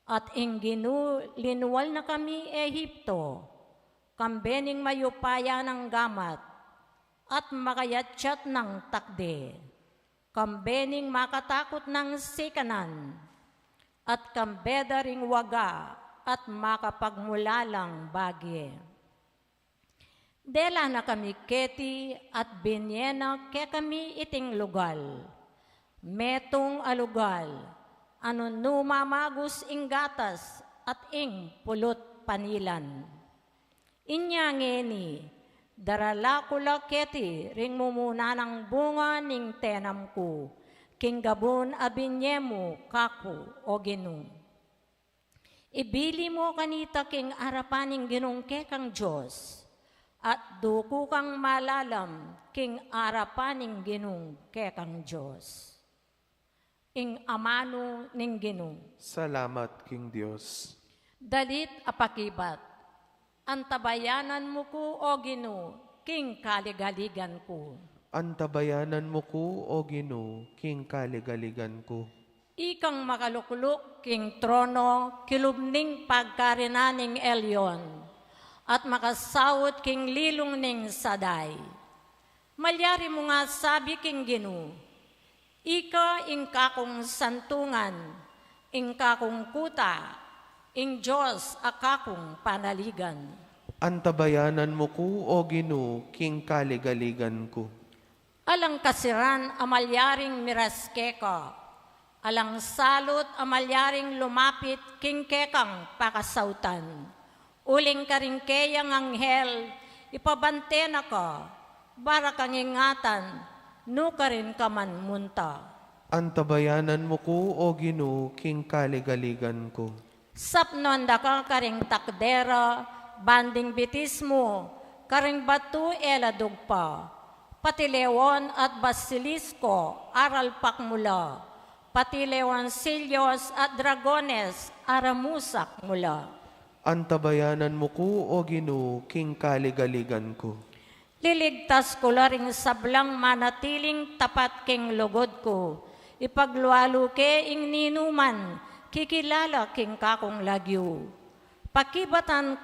At ing Ginu linual na kami Egipto, kambe ning mayupaya nang gamat, at makayatyat nang takde, kambe ning makatakut nang sikanan, at kambe da ring waga at makapagmulalang bage. Dela na kami keti at binie na kekami iting lugal, metung a lugal, a nung mamagus ing gatas at ing pulut panilan. Inya ngeni, darala ku la keti ring mumuna nang bunga ning tenam ku, king gabun a binie mu kaku, o Ginu. Ibili mu kanita king arapan ning Ginung kekang Dios, at duku kang malalam king arapan ning Ginung kekang Dios. Ing amanu ning Ginu. Salamat king Dios. Dalit a pakibat. Antabayanan mu ku, o Ginu, king kaligaligan ku. Antabayanan mu ku, o Ginu, king kaligaligan ku. Ikang makalukluk king trono kilub ning pagkarinan ning Elyon, at makasaut king lilung ning Sadai. Malyari mu nga sabi king Ginu, "Ika ing kakung santungan, ing kakung kuta, ing Dios a kakung panaligan." Antabayanan mu ku, o Ginu, king kaligaligan ku. Alang kasiran a malyaring miras keka, alang salut a malyaring lumapit king kekang pakasautan. Uling karing keyang anghel, ipabante na ka, bara kang ingatan, nukarin ka man munta. Antabayanan mu ku, o Ginu, king kaligaligan ku. Sapnuan da ka karing takdera, ban ding bitis mu, karing batu e la dugpa. Pati leon at basilisko, aralpak mu la. Pati leoncillos at dragones, aramusak mu la. Antabayanan mu ku, o Ginu, king kaligaligan ku. Liligtas ku la ring sablang manatiling tapat king lugud ku. Ipaglualu ke ing ninuman kikilala king kakung lagyu. Pakibatan,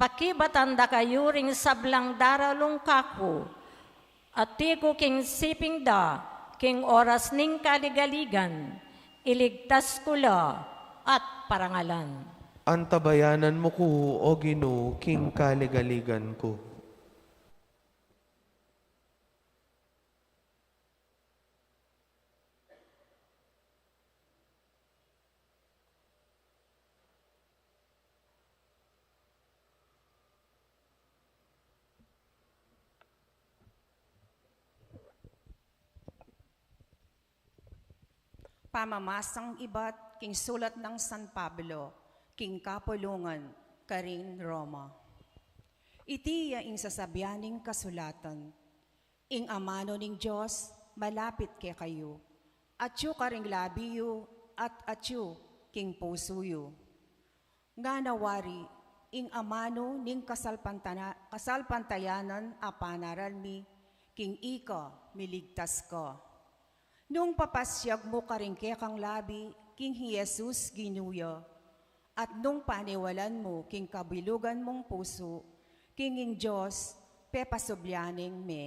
pakibatan da kayu ring sablang daralung kaku. Ati ku king siping da, king oras ning kaligaligan, iligtas ku la at parangalan. Antabayanan mu ku, o Ginu, king kaligaligan ku. Pamamasang ibat king sulat nang San Pablo king kapulungan karin Roma. Iti ya ing sasabian ning kasulatan, "Ing amanu ning Dios malapit kekayu, atyu karing labi yu at atyu king pusu yu." Ngana wari, ing amanu ning kasalpantana-, kasalpantayanan a panaral mi, king ika miligtas ka. Nung papasyag mu karing kekang labi king hi Jesus Ginu ya, at nung paniwalan mu king kabilugan mung pusu, king ing Dios pepasubli ne me.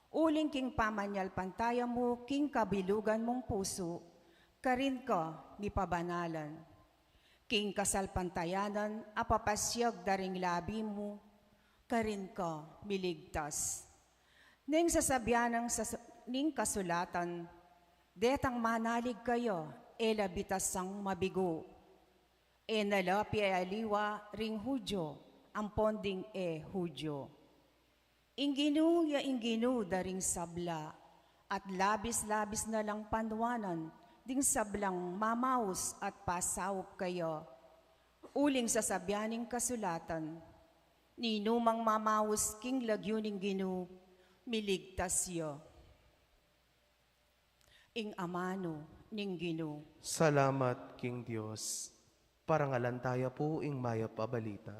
Uling king pamanyalpantaya mu king kabilugan mung pusu, karin ka mipabanalan. King kasalpantayanan a papasyag da ring labi mu, karin ka miligtas. Neng sasabian nang sas-, ning kasulatan, "Detang manalig kaya, e la bitasang mabigu." E na la pialiwa ring Hudyo ampon ding e Hudyo. Ing Ginu ya ing Ginu da ring sabla, at labis-labis na lang panuanan ding sablang mamaus at pasaup kaya. Uling sasabian ning kasulatan, "Ninumang mamaus king lagyu ning Ginu, miligtas ya." Ing amanu ning Ginu. Salamat king Dios. Parangalan taya pu ing mayap a balita.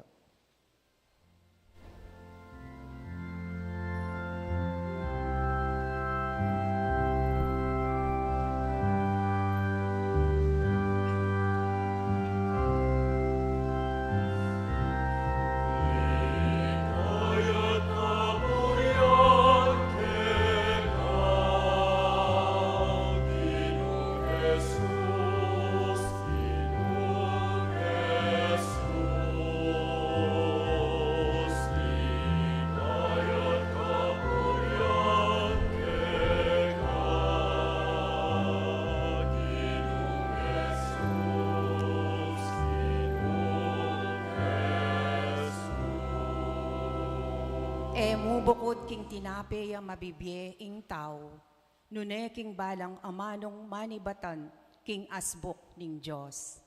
E mu bukud king tinape a mabibie ing tau, nune king balang amanung manibatan king asbuk ning Dios.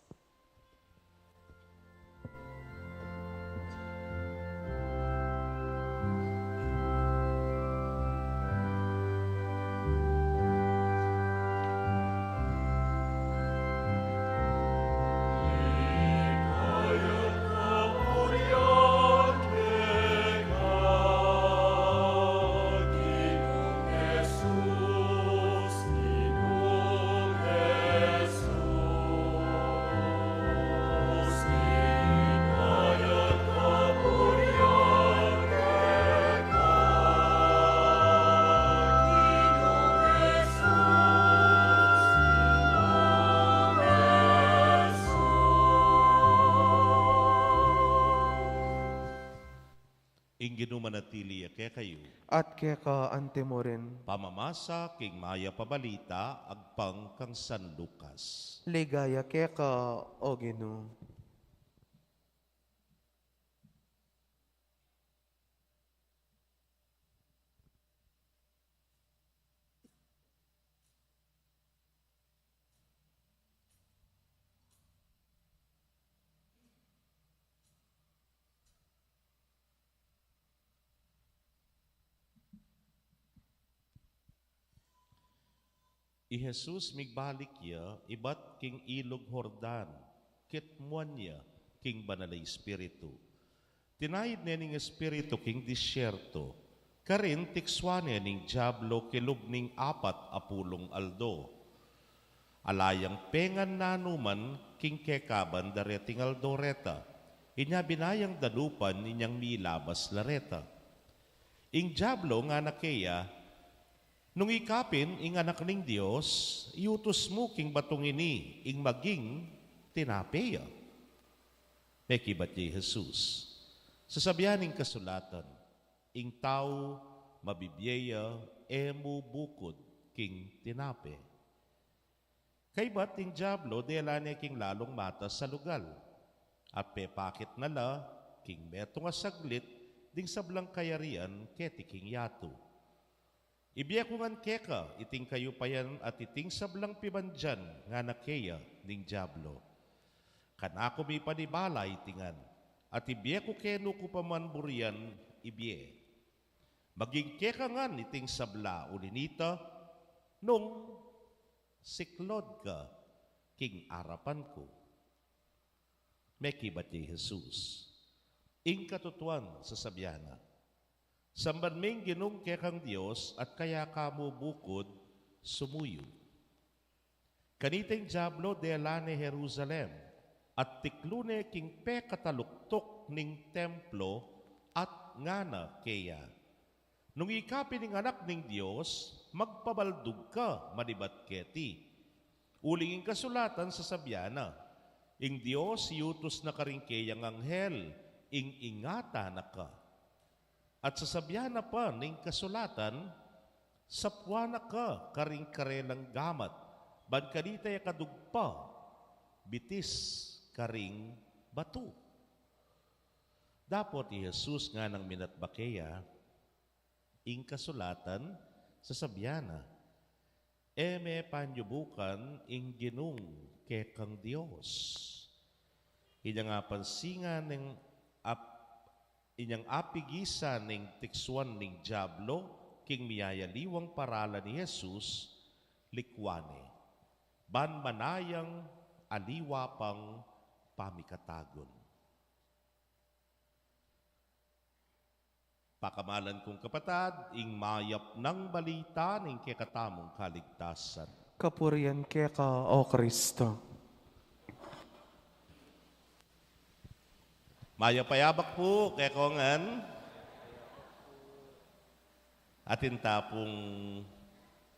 Ing Ginu manatili ya kekayu. At keka antimurin. Pamamasa king Mayap a Balita agpang kang San Lucas. Ligaya keka, O Ginu. I Jesus migbalik ya ibat king Ilug Jordan, kitmuan ya king Banal a Espiritu. Tinaid ne ning Espiritu king disyerto, karin tiksuan ne ning Diablo kilub ning apat a pulung aldo. Ala yang pengan nanu man king kekaban da reting aldo reta, inya binayang danupan inyang milabas la reta. Ing Diablo ngana keya, "Nung ika pin ing Anak ning Dios, iutus mu king batung ini ing maging tinape ya." Mekibat ya i Jesus, "Sasabian ning kasulatan, 'Ing tau mabibie ya e mu bukud king tinape.'" Kaybat ing Diablo dela ne king lalung matas a lugal, at pepakit na la king metung a saglit ding sablang kayarian keti king yatu. "Ibie ku ngan keka iting kayupayan at iting sablang pibandian," ngana keya ning Diablo. "Kanaku mipanibala iti ngan, at ibie ku kenu ku pa man burian ibie. Maging keka ngan iting sabla uli nita, nung siklod ka king arapan ku." Mekibat ya i Jesus, "Ing katutuan sasabian na, 'Samban me ing Ginung kekang Dios at kaya ka mu bukud sumuyu.'" Kanita ing Diablo dela ne Jerusalem, at tiklu ne king pekataluktuk ning templo, at ngana keya, "Nung ika pin ing Anak ning Dios, magpabaldug ka manibat keti. Uling ing kasulatan sasabian na, 'Ing Dios iutus na karing keyang anghel ing ingatan na ka.'" At sasabian na pa ning kasulatan, "Sapuan na ka karing karelang gamat, ban kanita ya kadugpa bitis karing batu." Dapot i Jesus nganang minatbak keya, "Ing kasulatan sasabian na, 'E me panyubukan ing Ginung kekang Dios.'" Inyang apansinan ning ap-, inyang apigisan ning tiksuan ning Diablo king miyayaliwang paralan i Jesus, likwan ne, ban manayang aliwa pang pamikatagun. Pakamalan kung kapatad, ing mayap nang balita ning kekatamung kaligtasan. Kapurian keka, O Kristo. Mayap a yabak pu kekongan. Atin ta pung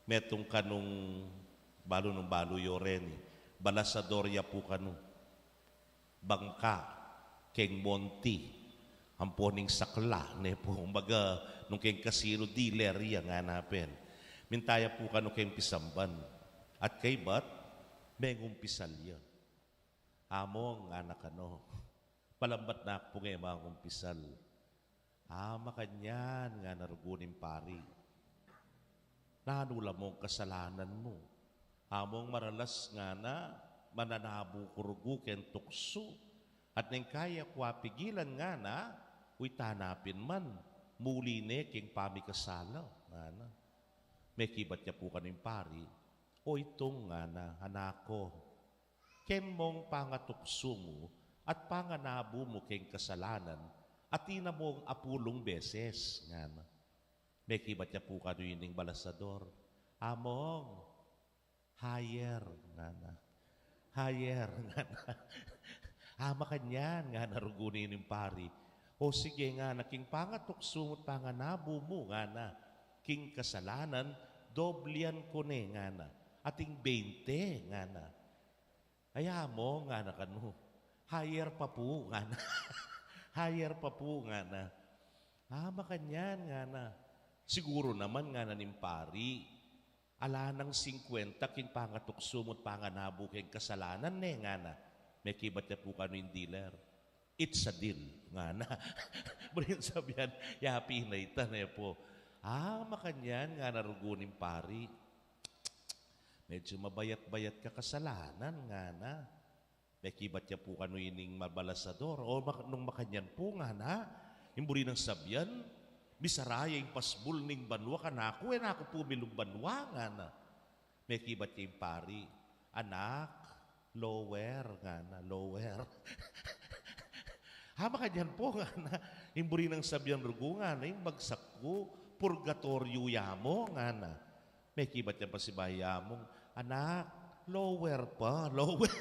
metung kanung balu nung balu yo reni. Balasador ya pu kanu. Bangka, keng monti, ampo ning sakla, ne pu, baga nung keng kasino, dealer ya ngana pin. Minta ya pu kanu keng pisamban. At kaybat, mengumpisal ya. "Among," ngana kanu, "palambat na ku pung e mangumpisal." "A, makanyan," ngana rugu ning pari. "Nanu la mung kasalanan mu?" "Among maralas," ngana, "mananabu ku rugu keng tuksu. At neng kaya ku apigilan," ngana, "uy, tana pin man, muli ne keng pamikasala," ngana. Mekibat ya pu kanu ning pari, "O itung," ngana, "anak ku, ken mung pangatuksu mu at panganabu mu keng kasalanan, atin na mung apulung beses," ngana. Mekibat ya pu kanu ining balasador, "Among, higher," ngana. "Higher," ngana. "A, makanyan," ngana rugu ning pari. "O sige," ngana, "king pangatuksu mu at panganabu mu," ngana, "king kasalanan, doblian ku ne," ngana. "Ating beinte," ngana. "Ay, among," ngana kanu, "higher pa pu," ngana. "Higher pa pu," ngana. Ah, makanyan, ngana. Siguru naman, ngana ning pari, ala nang singkwenta king pangatuksu mu at panganabu keng kasalanan ne, ngana. Mekibat ya pu kanu ing dealer. It's a deal, ngana. Buring sabyan, yapin na ita ne pu. Ah, makanyan, ngana rugu ning pari. Medyu mabayat-bayat ka kasalanan, ngana. Mekibat ya pu kanu ining mabalasador. O mak-, nung makanyan pu, ngana, ing buri nang sabyan, misara ya ing pasbul ning banua kanaku, e naku pu milung banua, ngana. Mekibat ya ing pari, anak, lower, ngana, lower. Ha, makanyan pu, ngana, ing buri nang sabyan rugu, ngana, ing bagsak ku, purgatoryu ya mu, ngana. Mekibat yang pasibayu ya mung, anak, lower pa, lower.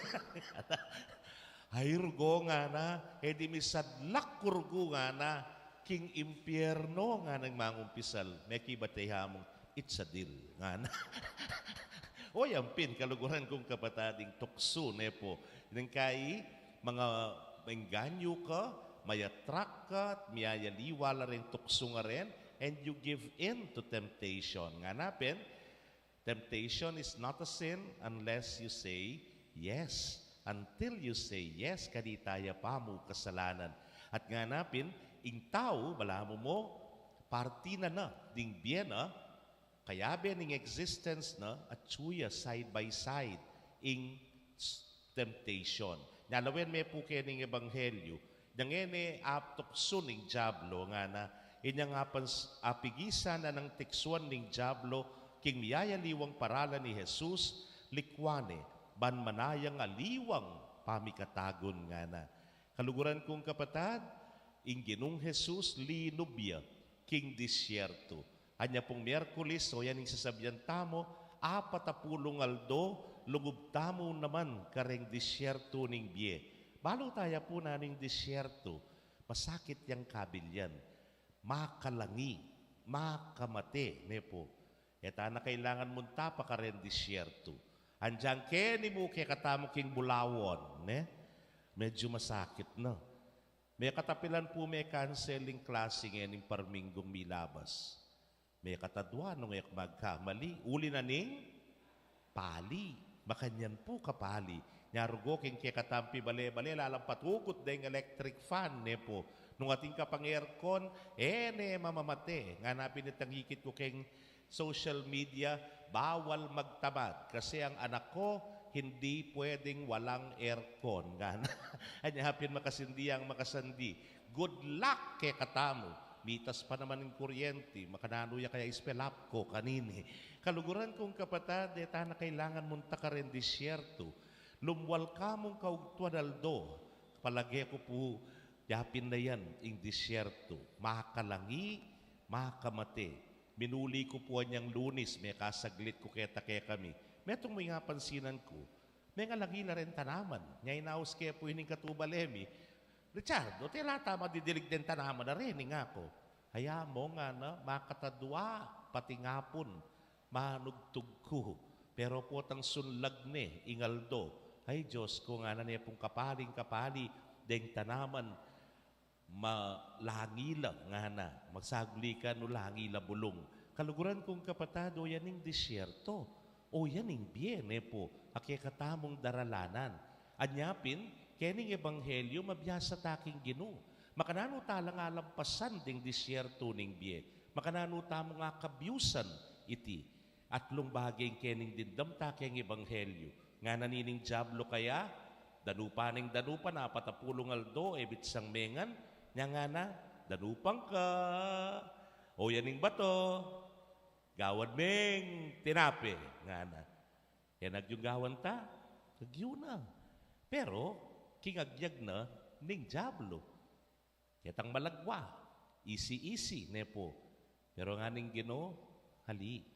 Ay, rugu, ngana, e di misadlak ku rugu, ngana, king impyerno, ngana ing mangumpisal. Mekibat ya mung, it's a deal, ngana. O, yan pin, kaluguran kung kapatad, ing tuksu, ne pu. Ning kai, mga maengganyu ka, mayatrak ka, at miyayaliwa la ring tuksu ngaren, and you give in to temptation. Ngana pin, temptation is not a sin unless you say yes. Until you say yes, kanita ya pa mu kasalanan. At ngana pin, ing tau, balamu mu, parti na na ding bie na, kayabe ning existence na, atyu ya side by side ing s-, temptation. Nya lawen me pu keni ing ebanghelyu, nya ngeni atuksu ning Diablo, ngana, inyang apans-, apigisan na nang tuksuan ning Diablo king miyayaliwang paralan nang Jesus, likwan ne, ban manayang aliwang pamikatagun, ngana. Kaluguran kung kapatad, ing Ginung Jesus linub ya king disyerto. Anya pung Miyerkules, o yan ing sasabyan tamu, apat a pulung aldo, lungub tamu naman kareng disyerto ning bie. Balu taya pu nanu ing disyerto, masakit yang kabilyan, makalangi, makamate, ne pu. E ta na kailangan munta pa kareng disyerto. Andiyan keni mu kekatamu king bulawan, ne? Medyu masakit na. Mekatapilan pu me-cancel ing klase ngening parminggong milabas. Mekatadwa nung e ku magkamali, uli na ning pali. Makanyan pu kapali. Nya rugu king kekatamung pibale-bale, lalampat ugut deng electric fan, ne pu. Nung atin ka pang aircon, e ne mamamate. Ngana pin itang ikit ku keng social media, bawal magtamad kasi ang anak ko hindi pwedeng walang aircon. Ngana. Anya pin makasindi yang makasandi. Good luck kekatamu. Mitas pa naman ing kuryente, makananu ya kaya ispelap ko kanini. Kaluguran kung kapatad, e ta na kailangan munta kareng disyerto. Lumwal ka mung kaugtuan aldo, palage ku pu, yapin na yan ing disyerto. Makalangi, makamate. Minuli ku pu anyang Lunes, mekasaglit ku keta kekami. Metung mu ing apansinan ku, mengalangi la reng tanaman. Nya inaus ke pu ining katubale mi, Richard, o tela ta madidilig deng tanaman a reni, ngaku. Aya mu, ngana, makatadwa, pati ngapun, manugtug ku. Pero potang sunlag ne ing aldo. Ay, Dios ku, ngana, ne pung kapaling kapali deng tanaman, malangi la, ngana, magsaguli ka nu langi la bulung. Kaluguran kung kapatad, o yan ing disyerto, o yan ing bie, ne pu, a kekatamung daralanan. Anya pin, kening ebanghelyu, mabiasa ta king Ginu. Makananu ta lang alampasan ding disyerto ning bie? Makananu tamung akabyusan iti? Atlung bage ing kening dimdam ta keng ebanghelyu. Ngana nining Diablo kaya, danupan ing danupan, apat a pulung aldo, e bitsang mengan, nya ngana, danupan ka. O yan ing bato, gawan meng tinape, ngana. E na agyung gawan ta, agyu na. Pero, king agyag na ning Diablo. Ketang malagwa, isi-isi, ne pu. Pero ngana ning Ginu, ali.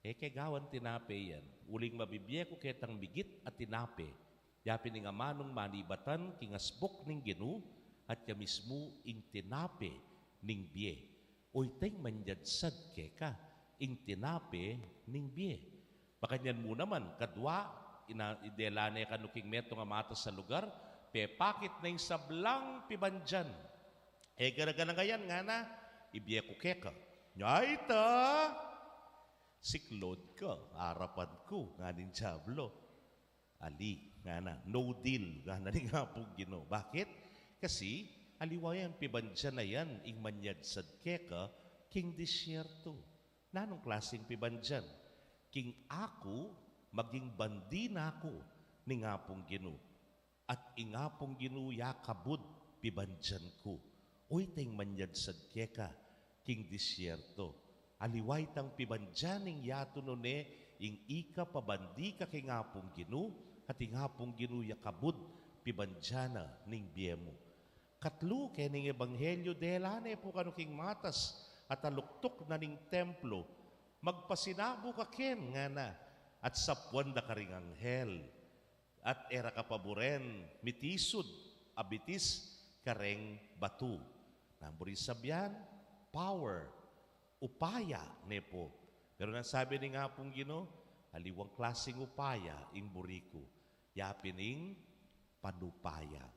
E ke gawan tinape yan, uling mabibie ku ketang migit a tinape. Ya pin ing amanung manibatan king asbuk ning Ginu, at ya mismu ing tinape ning bie. O iteng manyadsad keka, ing tinape ning bie. Makanyan mu naman, kadwa, ina-, idela ne kanu king metung a matas a lugar, pepakit na ing sablang pibandian. E, gara-gara ngayan, ngana, ibie ku keka. Nya ita, siklaud ka arapan ku, ngana ning Diablo. Ali, ngana, no deal, ngana ning Apung Ginu. Bakit? Kasi, aliwa yang pibandian na yan, ing manyadsad keka, king disyerto. Nanung klaseng pibandian? King aku, maging bandi na ku, ning Apung Ginu. At ing Apung Ginu ya kabud pibandian ku. O itang manyadsad keka king disyerto. Aliwa itang pibandian ning yatu nune ing ika pabandi ka king Apung Ginu, at ing Apung Ginu ya kabud pibandian na ning bie mu. Katlu, kening ebanghelyo, dela ne pu kanu king matas at aluktuk na ning templo, magpasinabu ka ken, ngana, at sapuan da karing anghel. At e ra kapaburen mitisud a bitis kareng batu. Nanu buri sabian? Power. Upaya ne pu. Pero nanu sabi ning Apung Ginu? Aliwang klaseng upaya ing buri ku. Ya pin ing panupaya.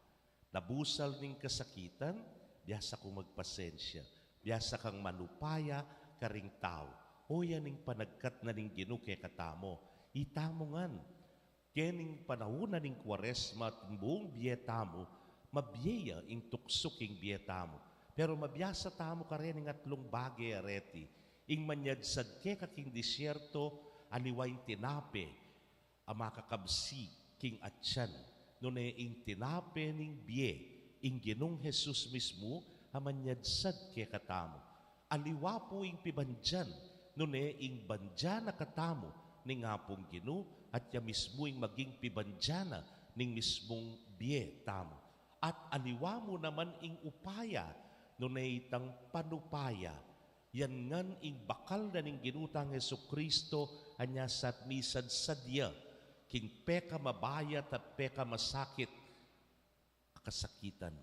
Nabusal ning kasakitan, biasa kung magpasensya. Biasa kang manupaya karing tau. O yan ing panagkat na ning Ginu kekatamu. Itamu ngan, kening panaun na ning Kuaresma at buung bie tamu, mabie ya ing tuksu king bie tamu. Pero mabiasa tamu karening atlung bage a reti. Ing manyadsad keka king disyerto, aliwa ing tinape a makakabsi king atian, nune ing tinape ning bie, ing Ginung Jesus mismu a manyadsad kekatamu. Aliwa pu ing pibandian, nune ing bandian na katamu ning Apung Ginu, at ya mismu ing maging pibandian na ning mismung bie tamu. At aliwa mu naman ing upaya, nune itang panupaya. Yan ngan ing bakal na ning Ginu tang Jesucristo, anya sat misadsad ya king pekamabayat at pekamasakit a kasakitan,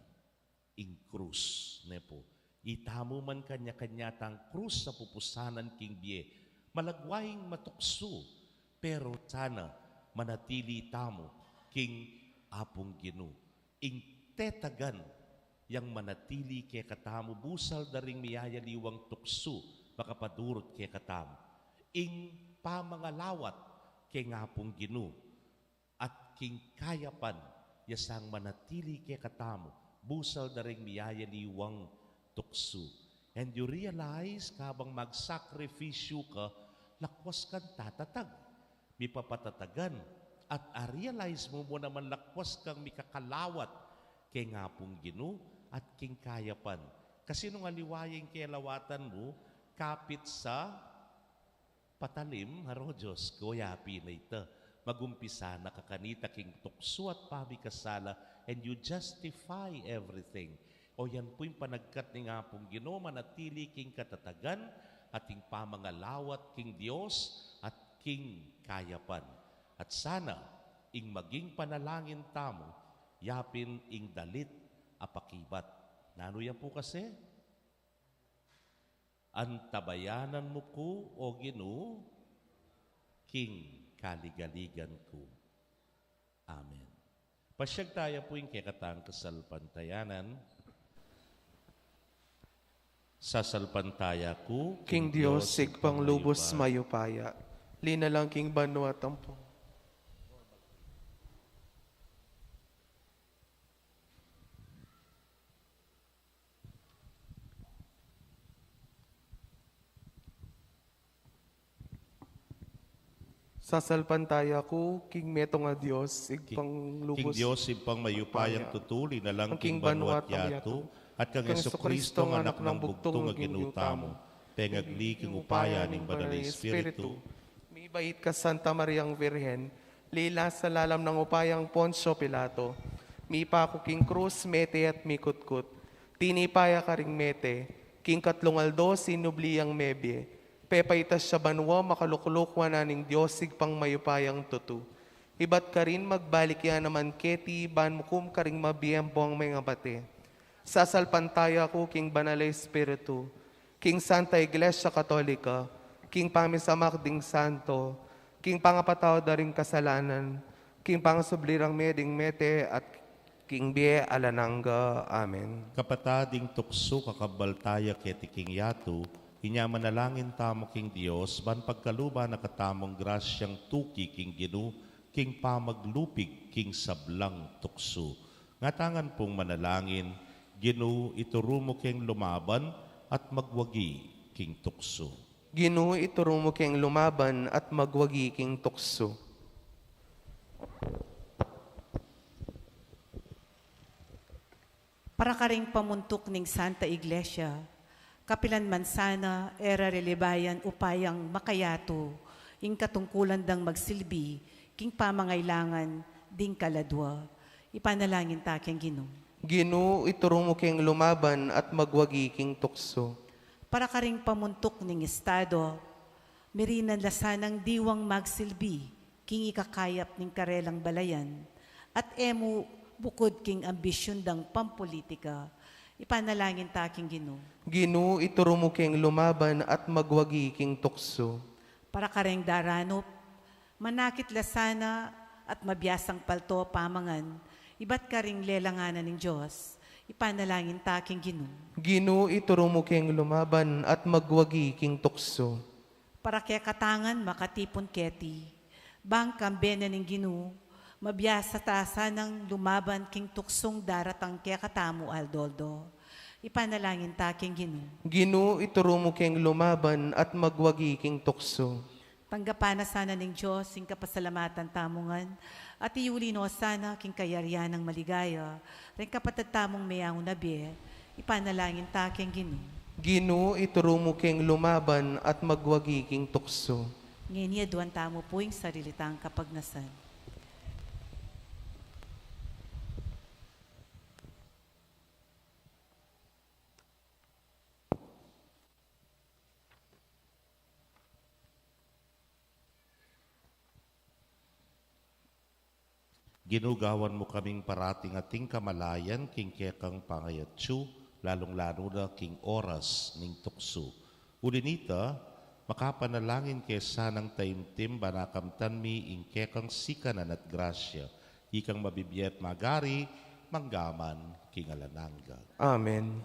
ing krus, ne pu. Itamu man kanya-kanya tang krus a pupusanan king bie. Malagwa ing matuksu, pero sana manatili tamu king Apung Ginu. Ing tetagan yang manatili kekatamu, busal da ring miyayaliwang tuksu makapadurut kekatamu. Ing pamangalawat keng Apung Ginu at king kayapan, ya sang manatili kekatamu, busal da ring miyayaliwang tuksu. And you realize, kabang magsakripisyu ka, lakwas kang tatatag, mipapatatagan, at a-realize mu mu naman lakwas kang mikakalawat keng Apung Ginu at king kayapan. Kasi nung aliwa ya ing kelawatan mu, kapit sa patalim, haro, Dios ku, ya pin ita. Magumpisa na ka kanita king tuksu at pamikasala, and you justify everything. O yan pu ing panagkat ning Apung Ginu, manatili king katatagan at ing pamangalawat king Dios at king kayapan. At sana, ing maging panalangin tamu, ya pin ing dalit a pakibat. Nanu ya pu kasi? Antabayanan mu ku, O Ginu, king kaligaligan ku. Amen. Pasiag taya pu ing kekatang kasalpantayanan. Sasalpantaya ku king Dios, Ibpang lubus mayupaya, linalang king banua at ampon. Sasalpantaya ku king metung a Dios, Ibpang lubus, Dios Ibpang mayupayang tutu, linalang king banua at yatu, at kang Jesucristo, Anak nang bugtung a Ginu tamu, pengagli king upaya ning Banal a Espiritu. Mibait kang Santa Mariang Virgen, lila sa lalam nang upayang Poncio Pilato, mipaku king krus, mete at mikutkut. Tinipa ya karing mete, king katlung aldo sinubli yang mebie. Pepaitas ya banua, makalukluk wanan ning Dios Ibpang mayupayang tutu. Ibat karin magbalik ya naman keti ban mukum karing mabie ampong mengabate. Sasalpantaya ku king Banal a Espiritu, king Santa Iglesia Katolika, king pamisamak ding santo, king pangapatawad da ring kasalanan, king pangasubli rang mie ding mete at king bie alang angga. Amen. Kapatad, ing tuksu kakabal taya keti king yatu, inya manalangin tamu king Dios, ban pagkaluban na katamung grasyang tuki king Ginu, king pamaglupig king sablang tuksu. Ngatangan pung manalangin, Ginu, ituru mu keng lumaban at magwagi king tuksu. Ginu, ituru mu keng lumaban at magwagi king tuksu. Para karing pamuntuk ning Santa Iglesia, kapilan man sana e ra rilibayan upayang makayatu ing katungkulan dang magsilbi king pamangailangan ding kaladwa. Ipanalangin ta keng Ginu. Ginu, ituru mu keng lumaban at magwagi king tuksu. Para karing pamuntuk ning Estado, mirinan la sanang diwang magsilbi king ikakayap ning karelang balayan, at e mu bukud king ambisyun dang pampulitika. Ipanalangin ta keng Ginu. Ginu, ituru mu keng lumaban at magwagi king tuksu. Para kareng daranup, manakit la sana at mabiasang palto pamangan ibat karing lelanganan ning Dios. Ipanalangin ta keng Ginu. Ginu, ituru mu keng lumaban at magwagi king tuksu. Para kekatang makatipun keti, bang kambe na ning Ginu, mabiasa ta sanang lumaban king tuksung daratang kekatamu aldo-aldo. Ipanalangin ta keng Ginu. Ginu, ituru mu keng lumaban at magwagi king tuksu. Tanggapan na sana ning Dios ing kapasalamatan tamu ngan, at iyuli no sana king kayarian nang maligaya reng kapatad tamung meyaun a bie. Ipanalangin ta keng Ginu. Ginu, ituru mu keng lumaban at magwagi king tuksu. Ngeni aduan tamu pu ing sarili tang kapagnasan. Ginu, gawan mu kaming parating ating kamalayan king kekang pangayatsu, lalung-lalu na king oras ning tuksu. Uli nita, makapanalangin ke sanang taimtim, ban akamtan mi ing kekang sikanan at grasya, ikang mabibie at magari, manggaman king alang angga. Amen.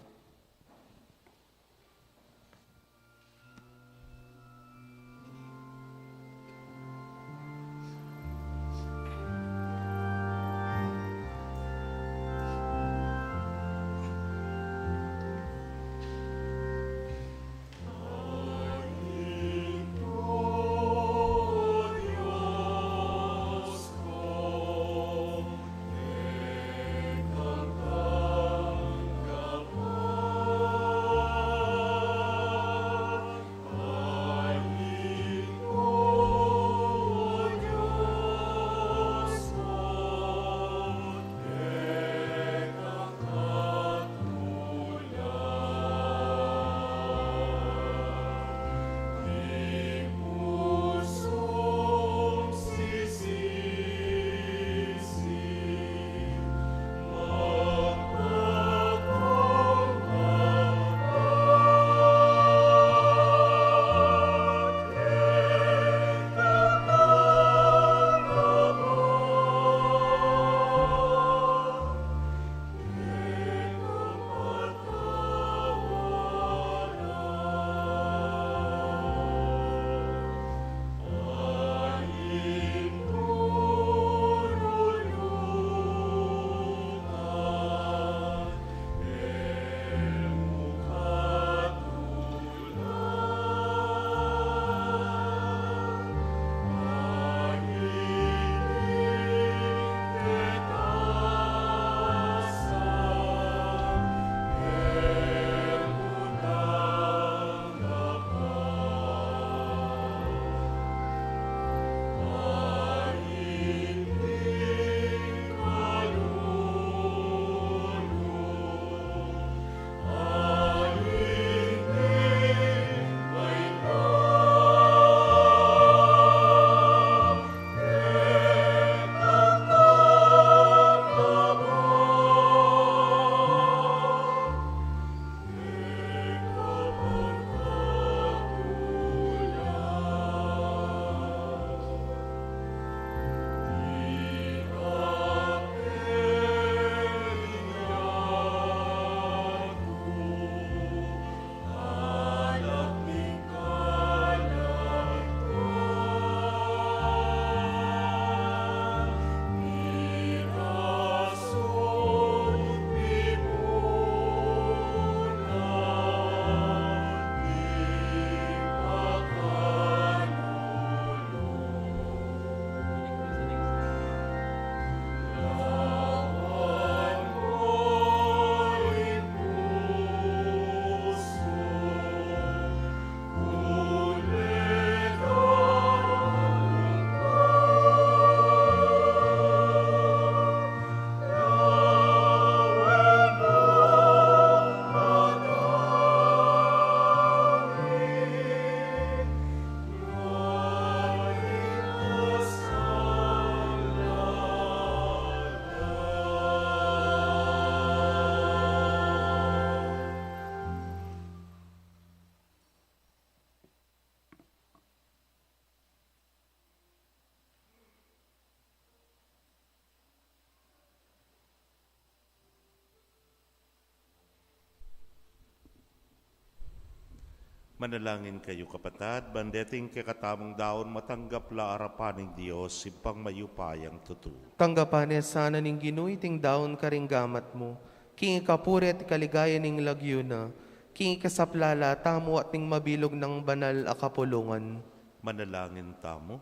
Manalangin kayu, kapatad, ban deting kekatamung daun matanggap la arapan ning Dios, Ibpang mayupayang tutu. Tanggapan ne sana ning Ginu iting daun karing gamat mu, king ikapuri at ikaligaya ning lagyu na, king ikasaplala tamu at ning mabilug nang banal a kapulungan. Manalangin tamu.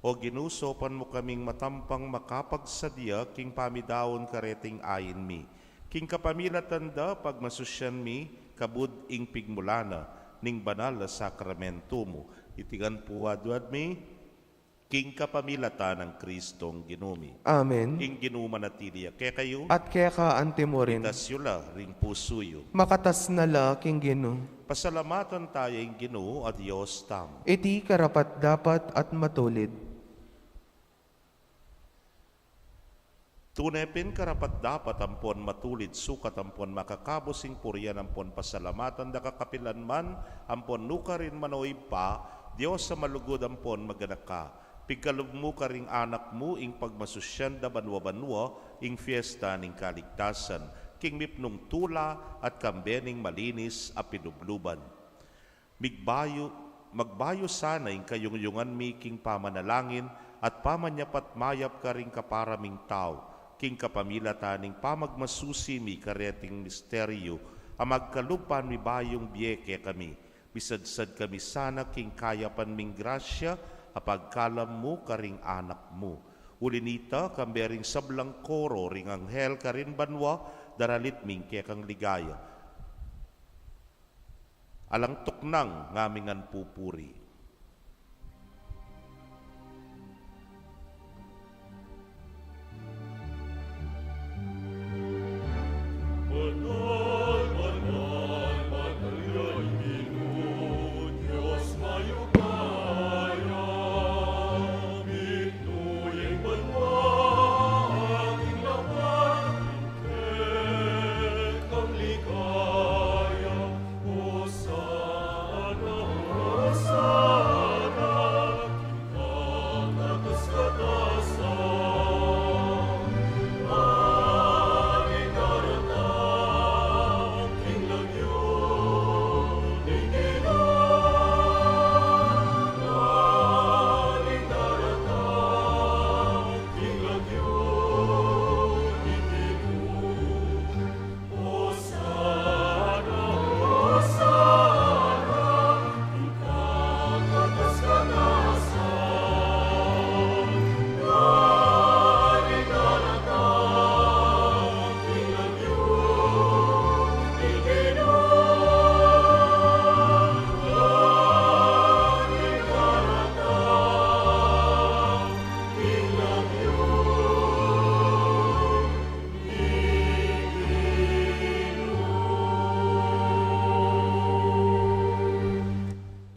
O Ginu, saupan mu kaming matampang makapagsadya king pamidaun kareting ain mi. King kapamilatan da, pagmasusyan mi kabud ing pigmulan na ning banal a sakramento mu. Iti ngan pu adwan mi, king kapamilatan nang Kristong Ginu mi. Amen. Ing Ginu manatili ya kekayu. At keka anti mu rin. Itas yu la ring pusu yu. Makatas na la king Ginu. Pasalamatan taya ing Ginu a Dios tamu. Iti karapat-dapat at matulid. Tune pin karapat-dapat ampon matulid, sukat ampon makakabus ing purian ampon pasalamatan da kakapilan man, ampon nukarin man, o Ibpa, Dios a malugud ampon maganaka. Pigkalub mu karing anak mu ing pagmasusyan da banua-banua ing fiesta ning kaligtasan, king mipnung tula at kambe ning malinis a pilubluban. Migbayu, magbayu sana ing kayungyungan mi king pamanalangin at pamanyapat mayap karing kapara ming tau, king kapamilatan ning pamagmasusi mi kareting misteryu a magkalub pan mibayung bie kekami, misadsad kami sana king kayapan ming grasya a pagkalam mu karing anak mu. Uli nita, kambe ring sablang koro ring anghel karin banua, daralit mi ing kekang ligaya. Alang tuknang ngaming ngan pupuri.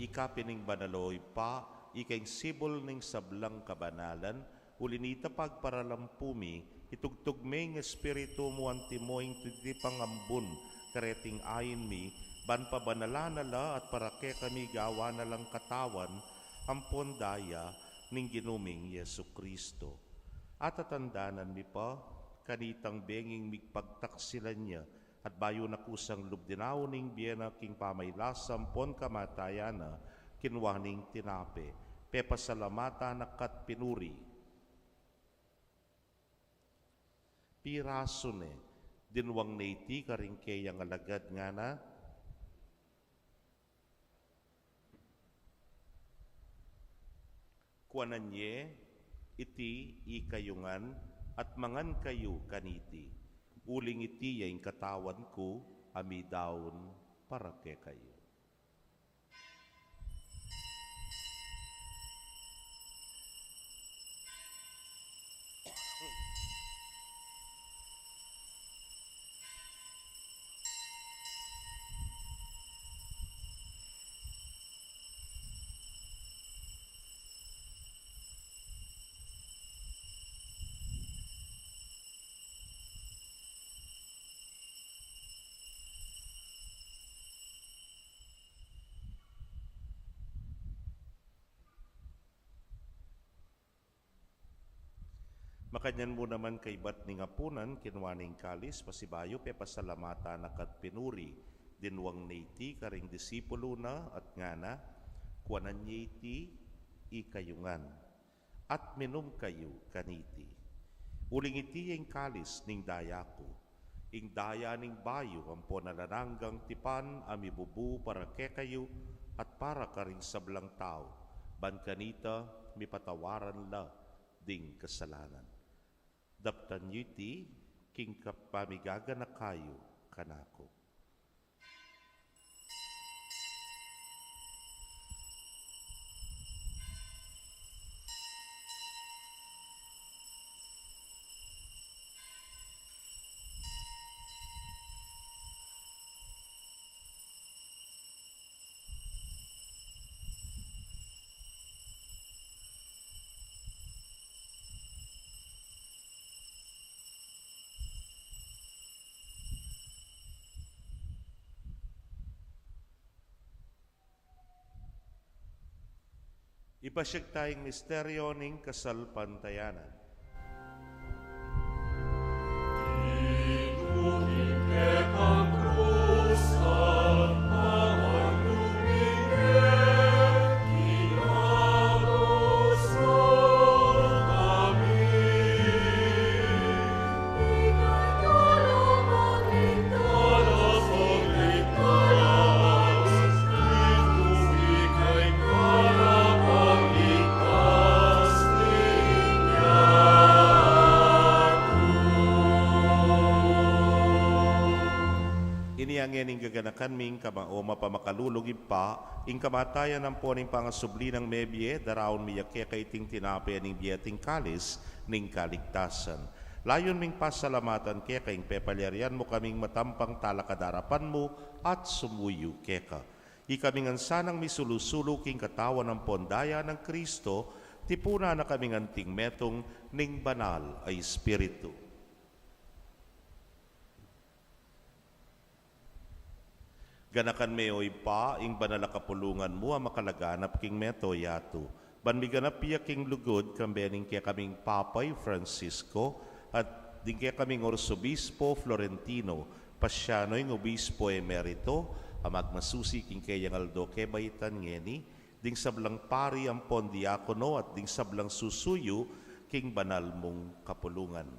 Ika pin ing banal, o Ibpa, ika ing sibul ning sablang kabanalan, uli nita pagparalampu mi, itugtug me ing Espiritu mu antimo king titipang ambun kareting ain mi, ban pabanalan na la at para kekami gawan na lang katawan ampon daya ning Ginu ming Jesucristo. Atatandanan mi pa, kanitang benging migpagtaksilan ya, at bayu na kusang lub dinaun ing bie na king pamailasa ampon kamatayan na, kinua ne ing tinape, pepasalamatan na ka't pinuri. Pirasu ne, dinwang ne iti karing keyang alagad ngana. Kuanan ye iti ikayu ngan at mangan kayu kaniti, uling iti ya ing katawan ku a midaun para kekayu. Makanyan mu naman kaybat ning apunan, kinua ne ing kalis, pasibayu pepasalamatan na ka't pinuri, Dinuang ne iti karing disipulu na at ngana, kuanan ye iti ikayu ngan, at minum kayu kaniti. Uling iti ya ing kalis ning daya ku, ing daya ning bayu ampon alang anggang tipan a mibubu para kekayu at para karing sablang tau, ban kanita mipatawaran la ding kasalanan. Daptan yu iti king kapamiganaka yu kanaku. Ipasiag taya ing misteryo ning kasalpantayanan. Ini ngeni ing gaganakan mi, ing kama-, o mapamakalulung Ibpa, ing kamatayan ampon ing pangasubli nang mebie, daraun mi ya keka iting tinape ning bie at ing kalis ning kaligtasan. Layun ming pasalamatan keka ing pepalyarian mu kaming matampang talakad king arapan mu at sumuyu keka. Ikami ngan sanang misulu-sulu king katawan ampon daya nang Kristo, tipunan na kaming anting metung ning Banal a Espiritu. Ganakan me, o Ibpa, ing banal a kapulungan mu a makalaganap king mabilug a yatu, ban miganap ya king lugud, kambe ning kekaming Papa i Francisco, at ding kekaming Arsobispo Florentino, pasian no ing Obispo Emerito, a magmasusi king keyang aldo kebaitan ngeni, ding sablang pari ampon diakono, at ding sablang susuyu king banal mung kapulungan.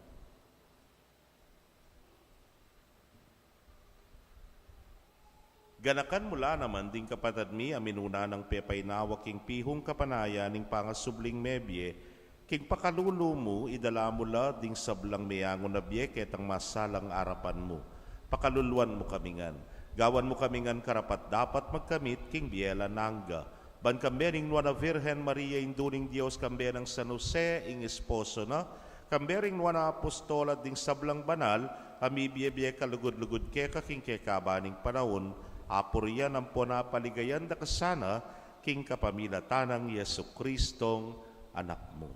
Ganakan mu la naman ding kapatad mi a minuna nang pepainawa king pihung kapanayan ning pangasubling mebie, king pakalulu mu, idala mu la ding sablang meangu na bie ketang masalang arapan mu. Pakaluluan mu kami ngan. Gawan mu kami ngan karapat-dapat magkamit king bie alang angga. Ban kambe ning Nuan a Virgen Maria, Indu ning Dios, kambe nang San Jose, ing esposo na, kambe ring nuan a apostol at ding sablang banal a mibie-bie kalugud-lugud keka king kekaban ning panaun, apurian ampon apaligayan da ka sana king kapamilatan nang Jesucristong Anak mu.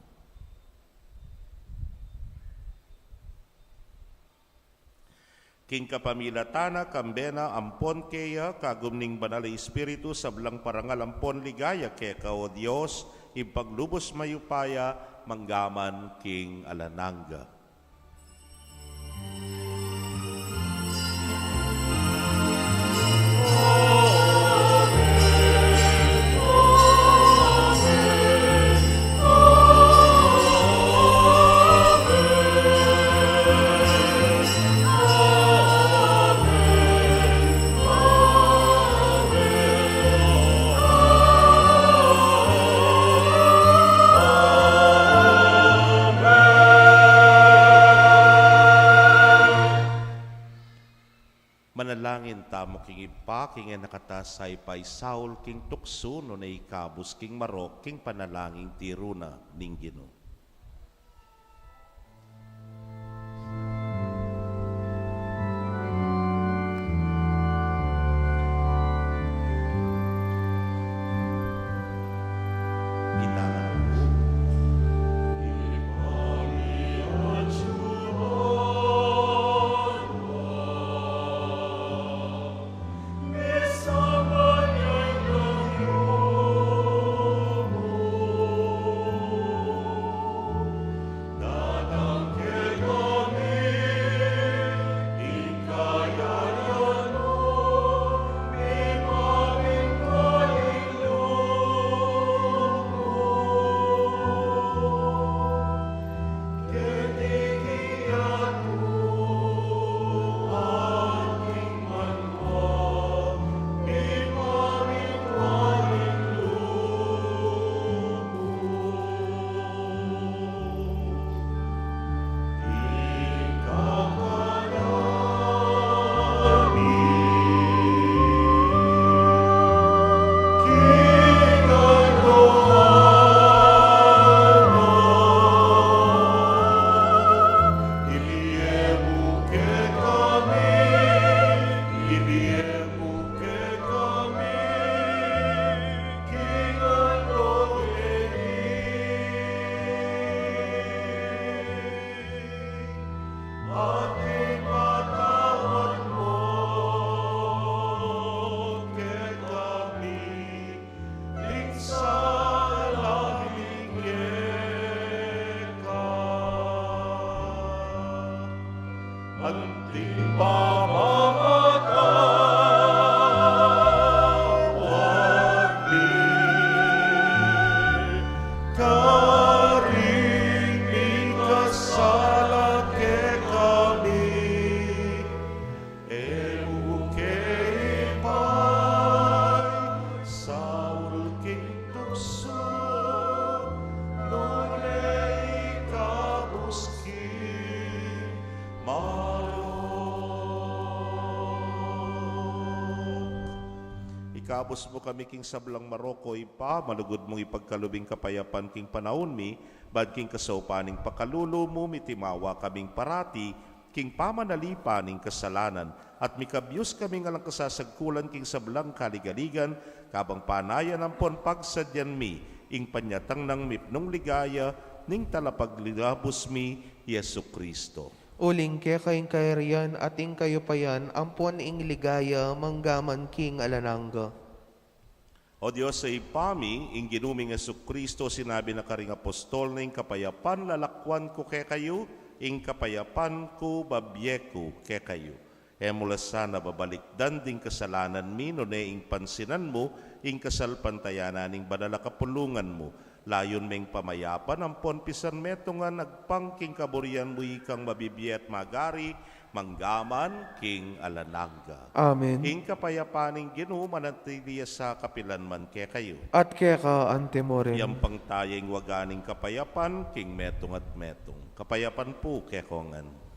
King kapamilatan na, kambe na, ampon keya, kagum ning Banal a Espiritu, sablang parangal ampon ligaya keka, o Dios, Ibpang lubus mayupaya, mangga man king alang angga. Manalangin tamu king Ibpa, king e na kata sa ipaisaul king tuksu, nune ikabus king marok king panalangin tiru na ning Ginu. Ipamamatawad mi karing mikasala kekami, e mu ke ipaisaul king tuksu, nune ikabus king marok. Ikabus mu kami king sablang marok, O Ibpa, malugud mung ipagkalub ing kapayapan king panaun mi, ban king kasaupan ning pakalulu mu, mitimawa kaming parati king pamanalipan ning kasalanan, at mikabyus kaming alang kasasagkulan king sablang kaligaligan, kabang panayan ampon pagsadyan mi ing panyatang nang mipnung ligaya ning Talapagkabus mi, Jesucristo. Uling keka ing kayarian at ing kayupayan ampon ing ligaya manggaman king alang angga. O Dios a Ibpa mi, ing Ginu ming Jesucristo, sinabi na karing apostol na, "Ing kapayapan lalakwan ku kekayu, ing kapayapan ku babie ku kekayu." E mu la sana babalikdan ding kasalanan mi, nune ing pansinan mu ing kasalpantayanan ning banal a kapulungan mu. Layun meng pamayapan ampon pisan metungan agpang king kaburian mu, ikang mabibie at magari manggaman king alang angga. Amen. Ing kapayapan ning Ginu manatili ya sa kapilan man kekayu. At keka antimurin. Iyampang taya ing waga ning kapayapan king metung at metung. Kapayapan pu kekongan.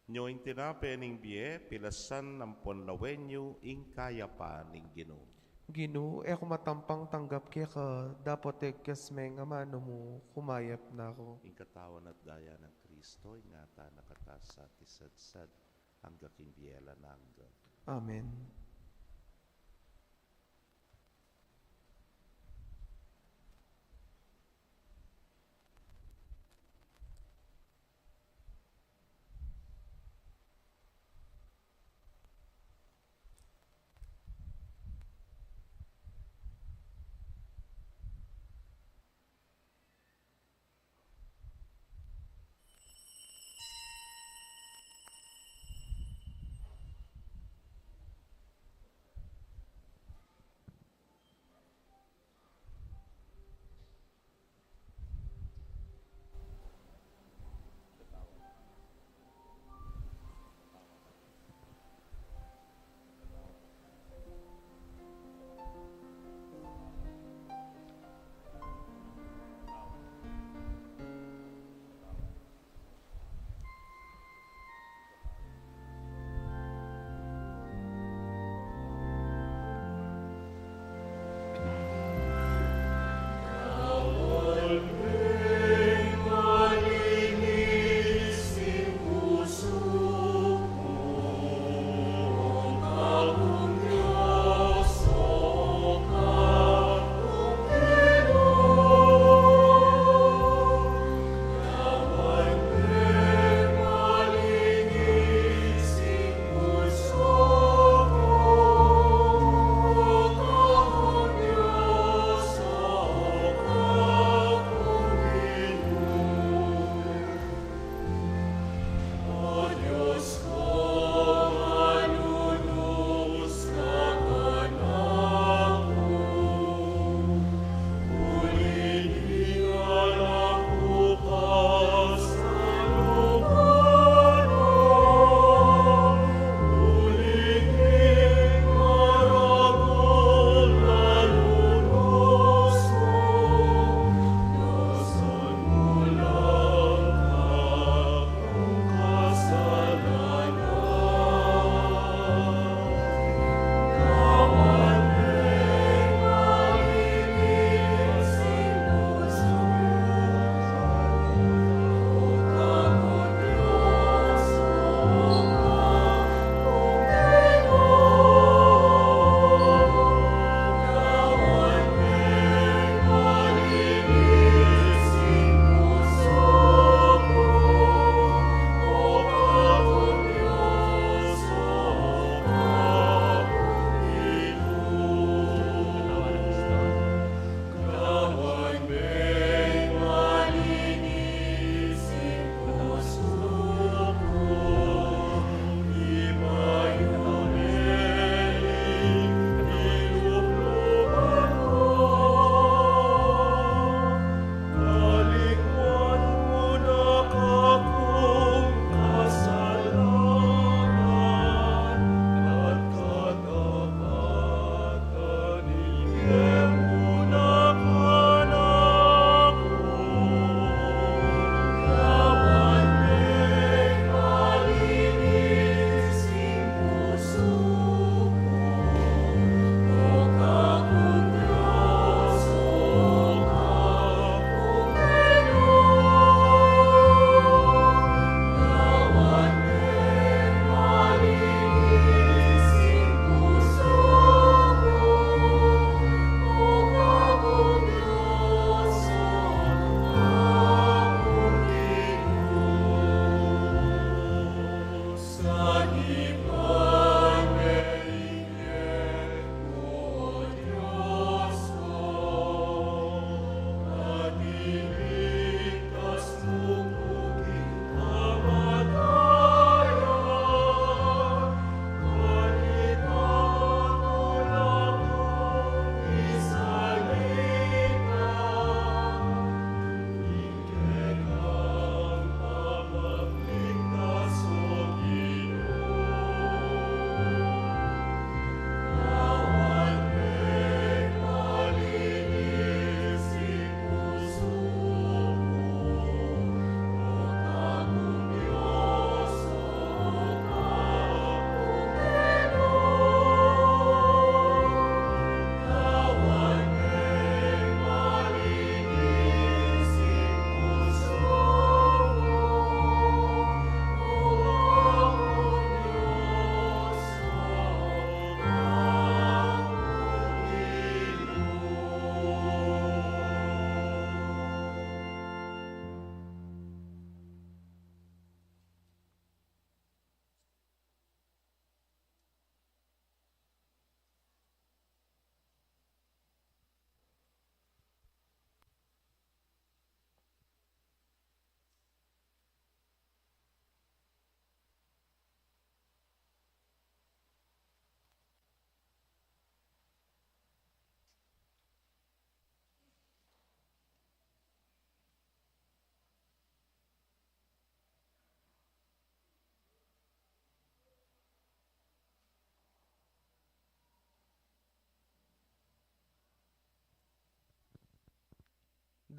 Nyo ing tinape ning bie, pilasan ampon lawen yu ing kayapan ning Ginu. Ginu, e ku matampang tanggap keka, dapot egkas me ing amanu mu, kumayap na ku. Ing katawan at daya nang Kristo, ingatan na kata sa at isadsad, angga king bie alang angga. Amen.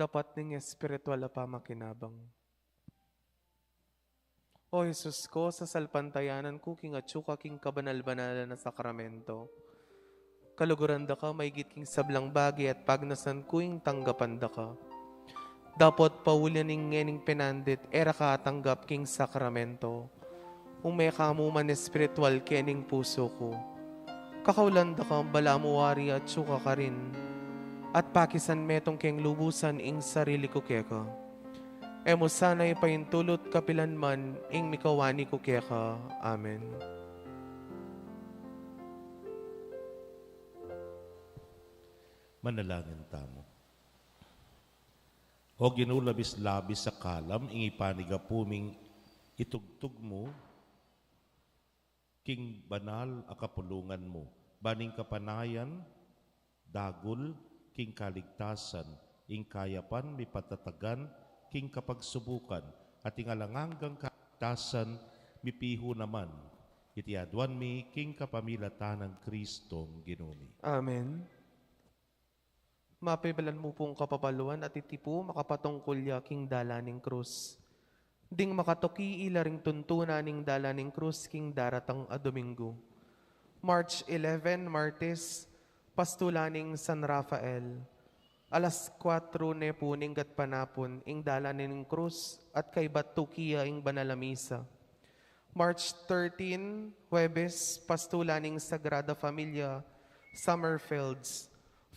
Dapat ning espiritual a pamakinabang. O Jesus ko, sasalpantayanan ku king atsu ka king kabanal-banalan a sakramento. Kaluguran da ka maigit king sablang bage at pagnasan ku ing tanggapan da ka. Dapot pauli ning ngening penandit, e ra ka atanggap king sakramento. Ume ka mu man espiritual kening pusu ku. Kakaulan da ka balamu wari atsu ka karin, at pakisan metung keng lubusan ing sarili ku keka. E mu sana ipaintulut kapilan man ing mikawani ku keka. Amen. Manalangin tamu. O Ginu, labis-labis a kalam ing ipanigapu ming itugtug mu king banal a kapulungan mu, ban ing kapanayan dagul king kaligtasan, ing kayapan mipatatagan king kapagsubukan, at ing alang anggang kaligtasan mipihu naman. Iti aduan mi king kapamilatan nang Kristong Ginu mi. Amen. Mapibalan mu pung kapabaluan at iti pu makapatungkul ya king dalan ning krus. Ding makatuki ila ring tuntunan ning dalan ning krus king daratang a Domingo. March eleven, Martes, pastulan ning San Rafael. Alas kuatro ne pu ning gatpanapun ing dalan ning krus at kaybat tuki ya ing banal a misa. March thirteen, Huwebes, pastulan ning Sagrada Familia, Summerfields.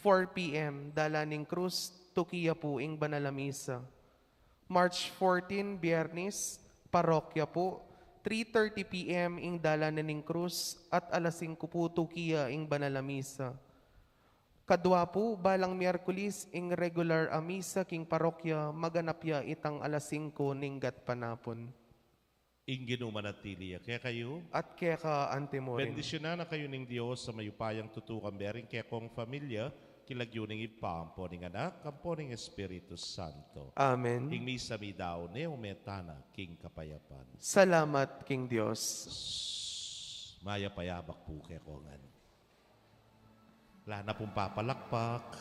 Four P M, dalan ning krus, tuki ya pu ing banal a misa. March fourteen, Biyernes, parokya pu, three thirty P M ing dalan ning krus, at alas singku pu tuki ya ing banal a misa. Kadwa pu, balang Miyerkules, ing regular a misa king parokya, maganap ya itang alas singku ning gatpanapun. Ing Ginu manatili ya kekayu. At keka antimurin. Bendisyunan na kayu ning Dios a mayupayang tutu, kambe ring kekong familia, king lagyu ning Ibpa, ampo ning Anak, ampo ning Espiritu Santo. Amen. Ing misa midaun ne, ume tana king kapayapan. Salamat king Dios. Mayap a yabak pu kekongan. Ala na pung papalakpak.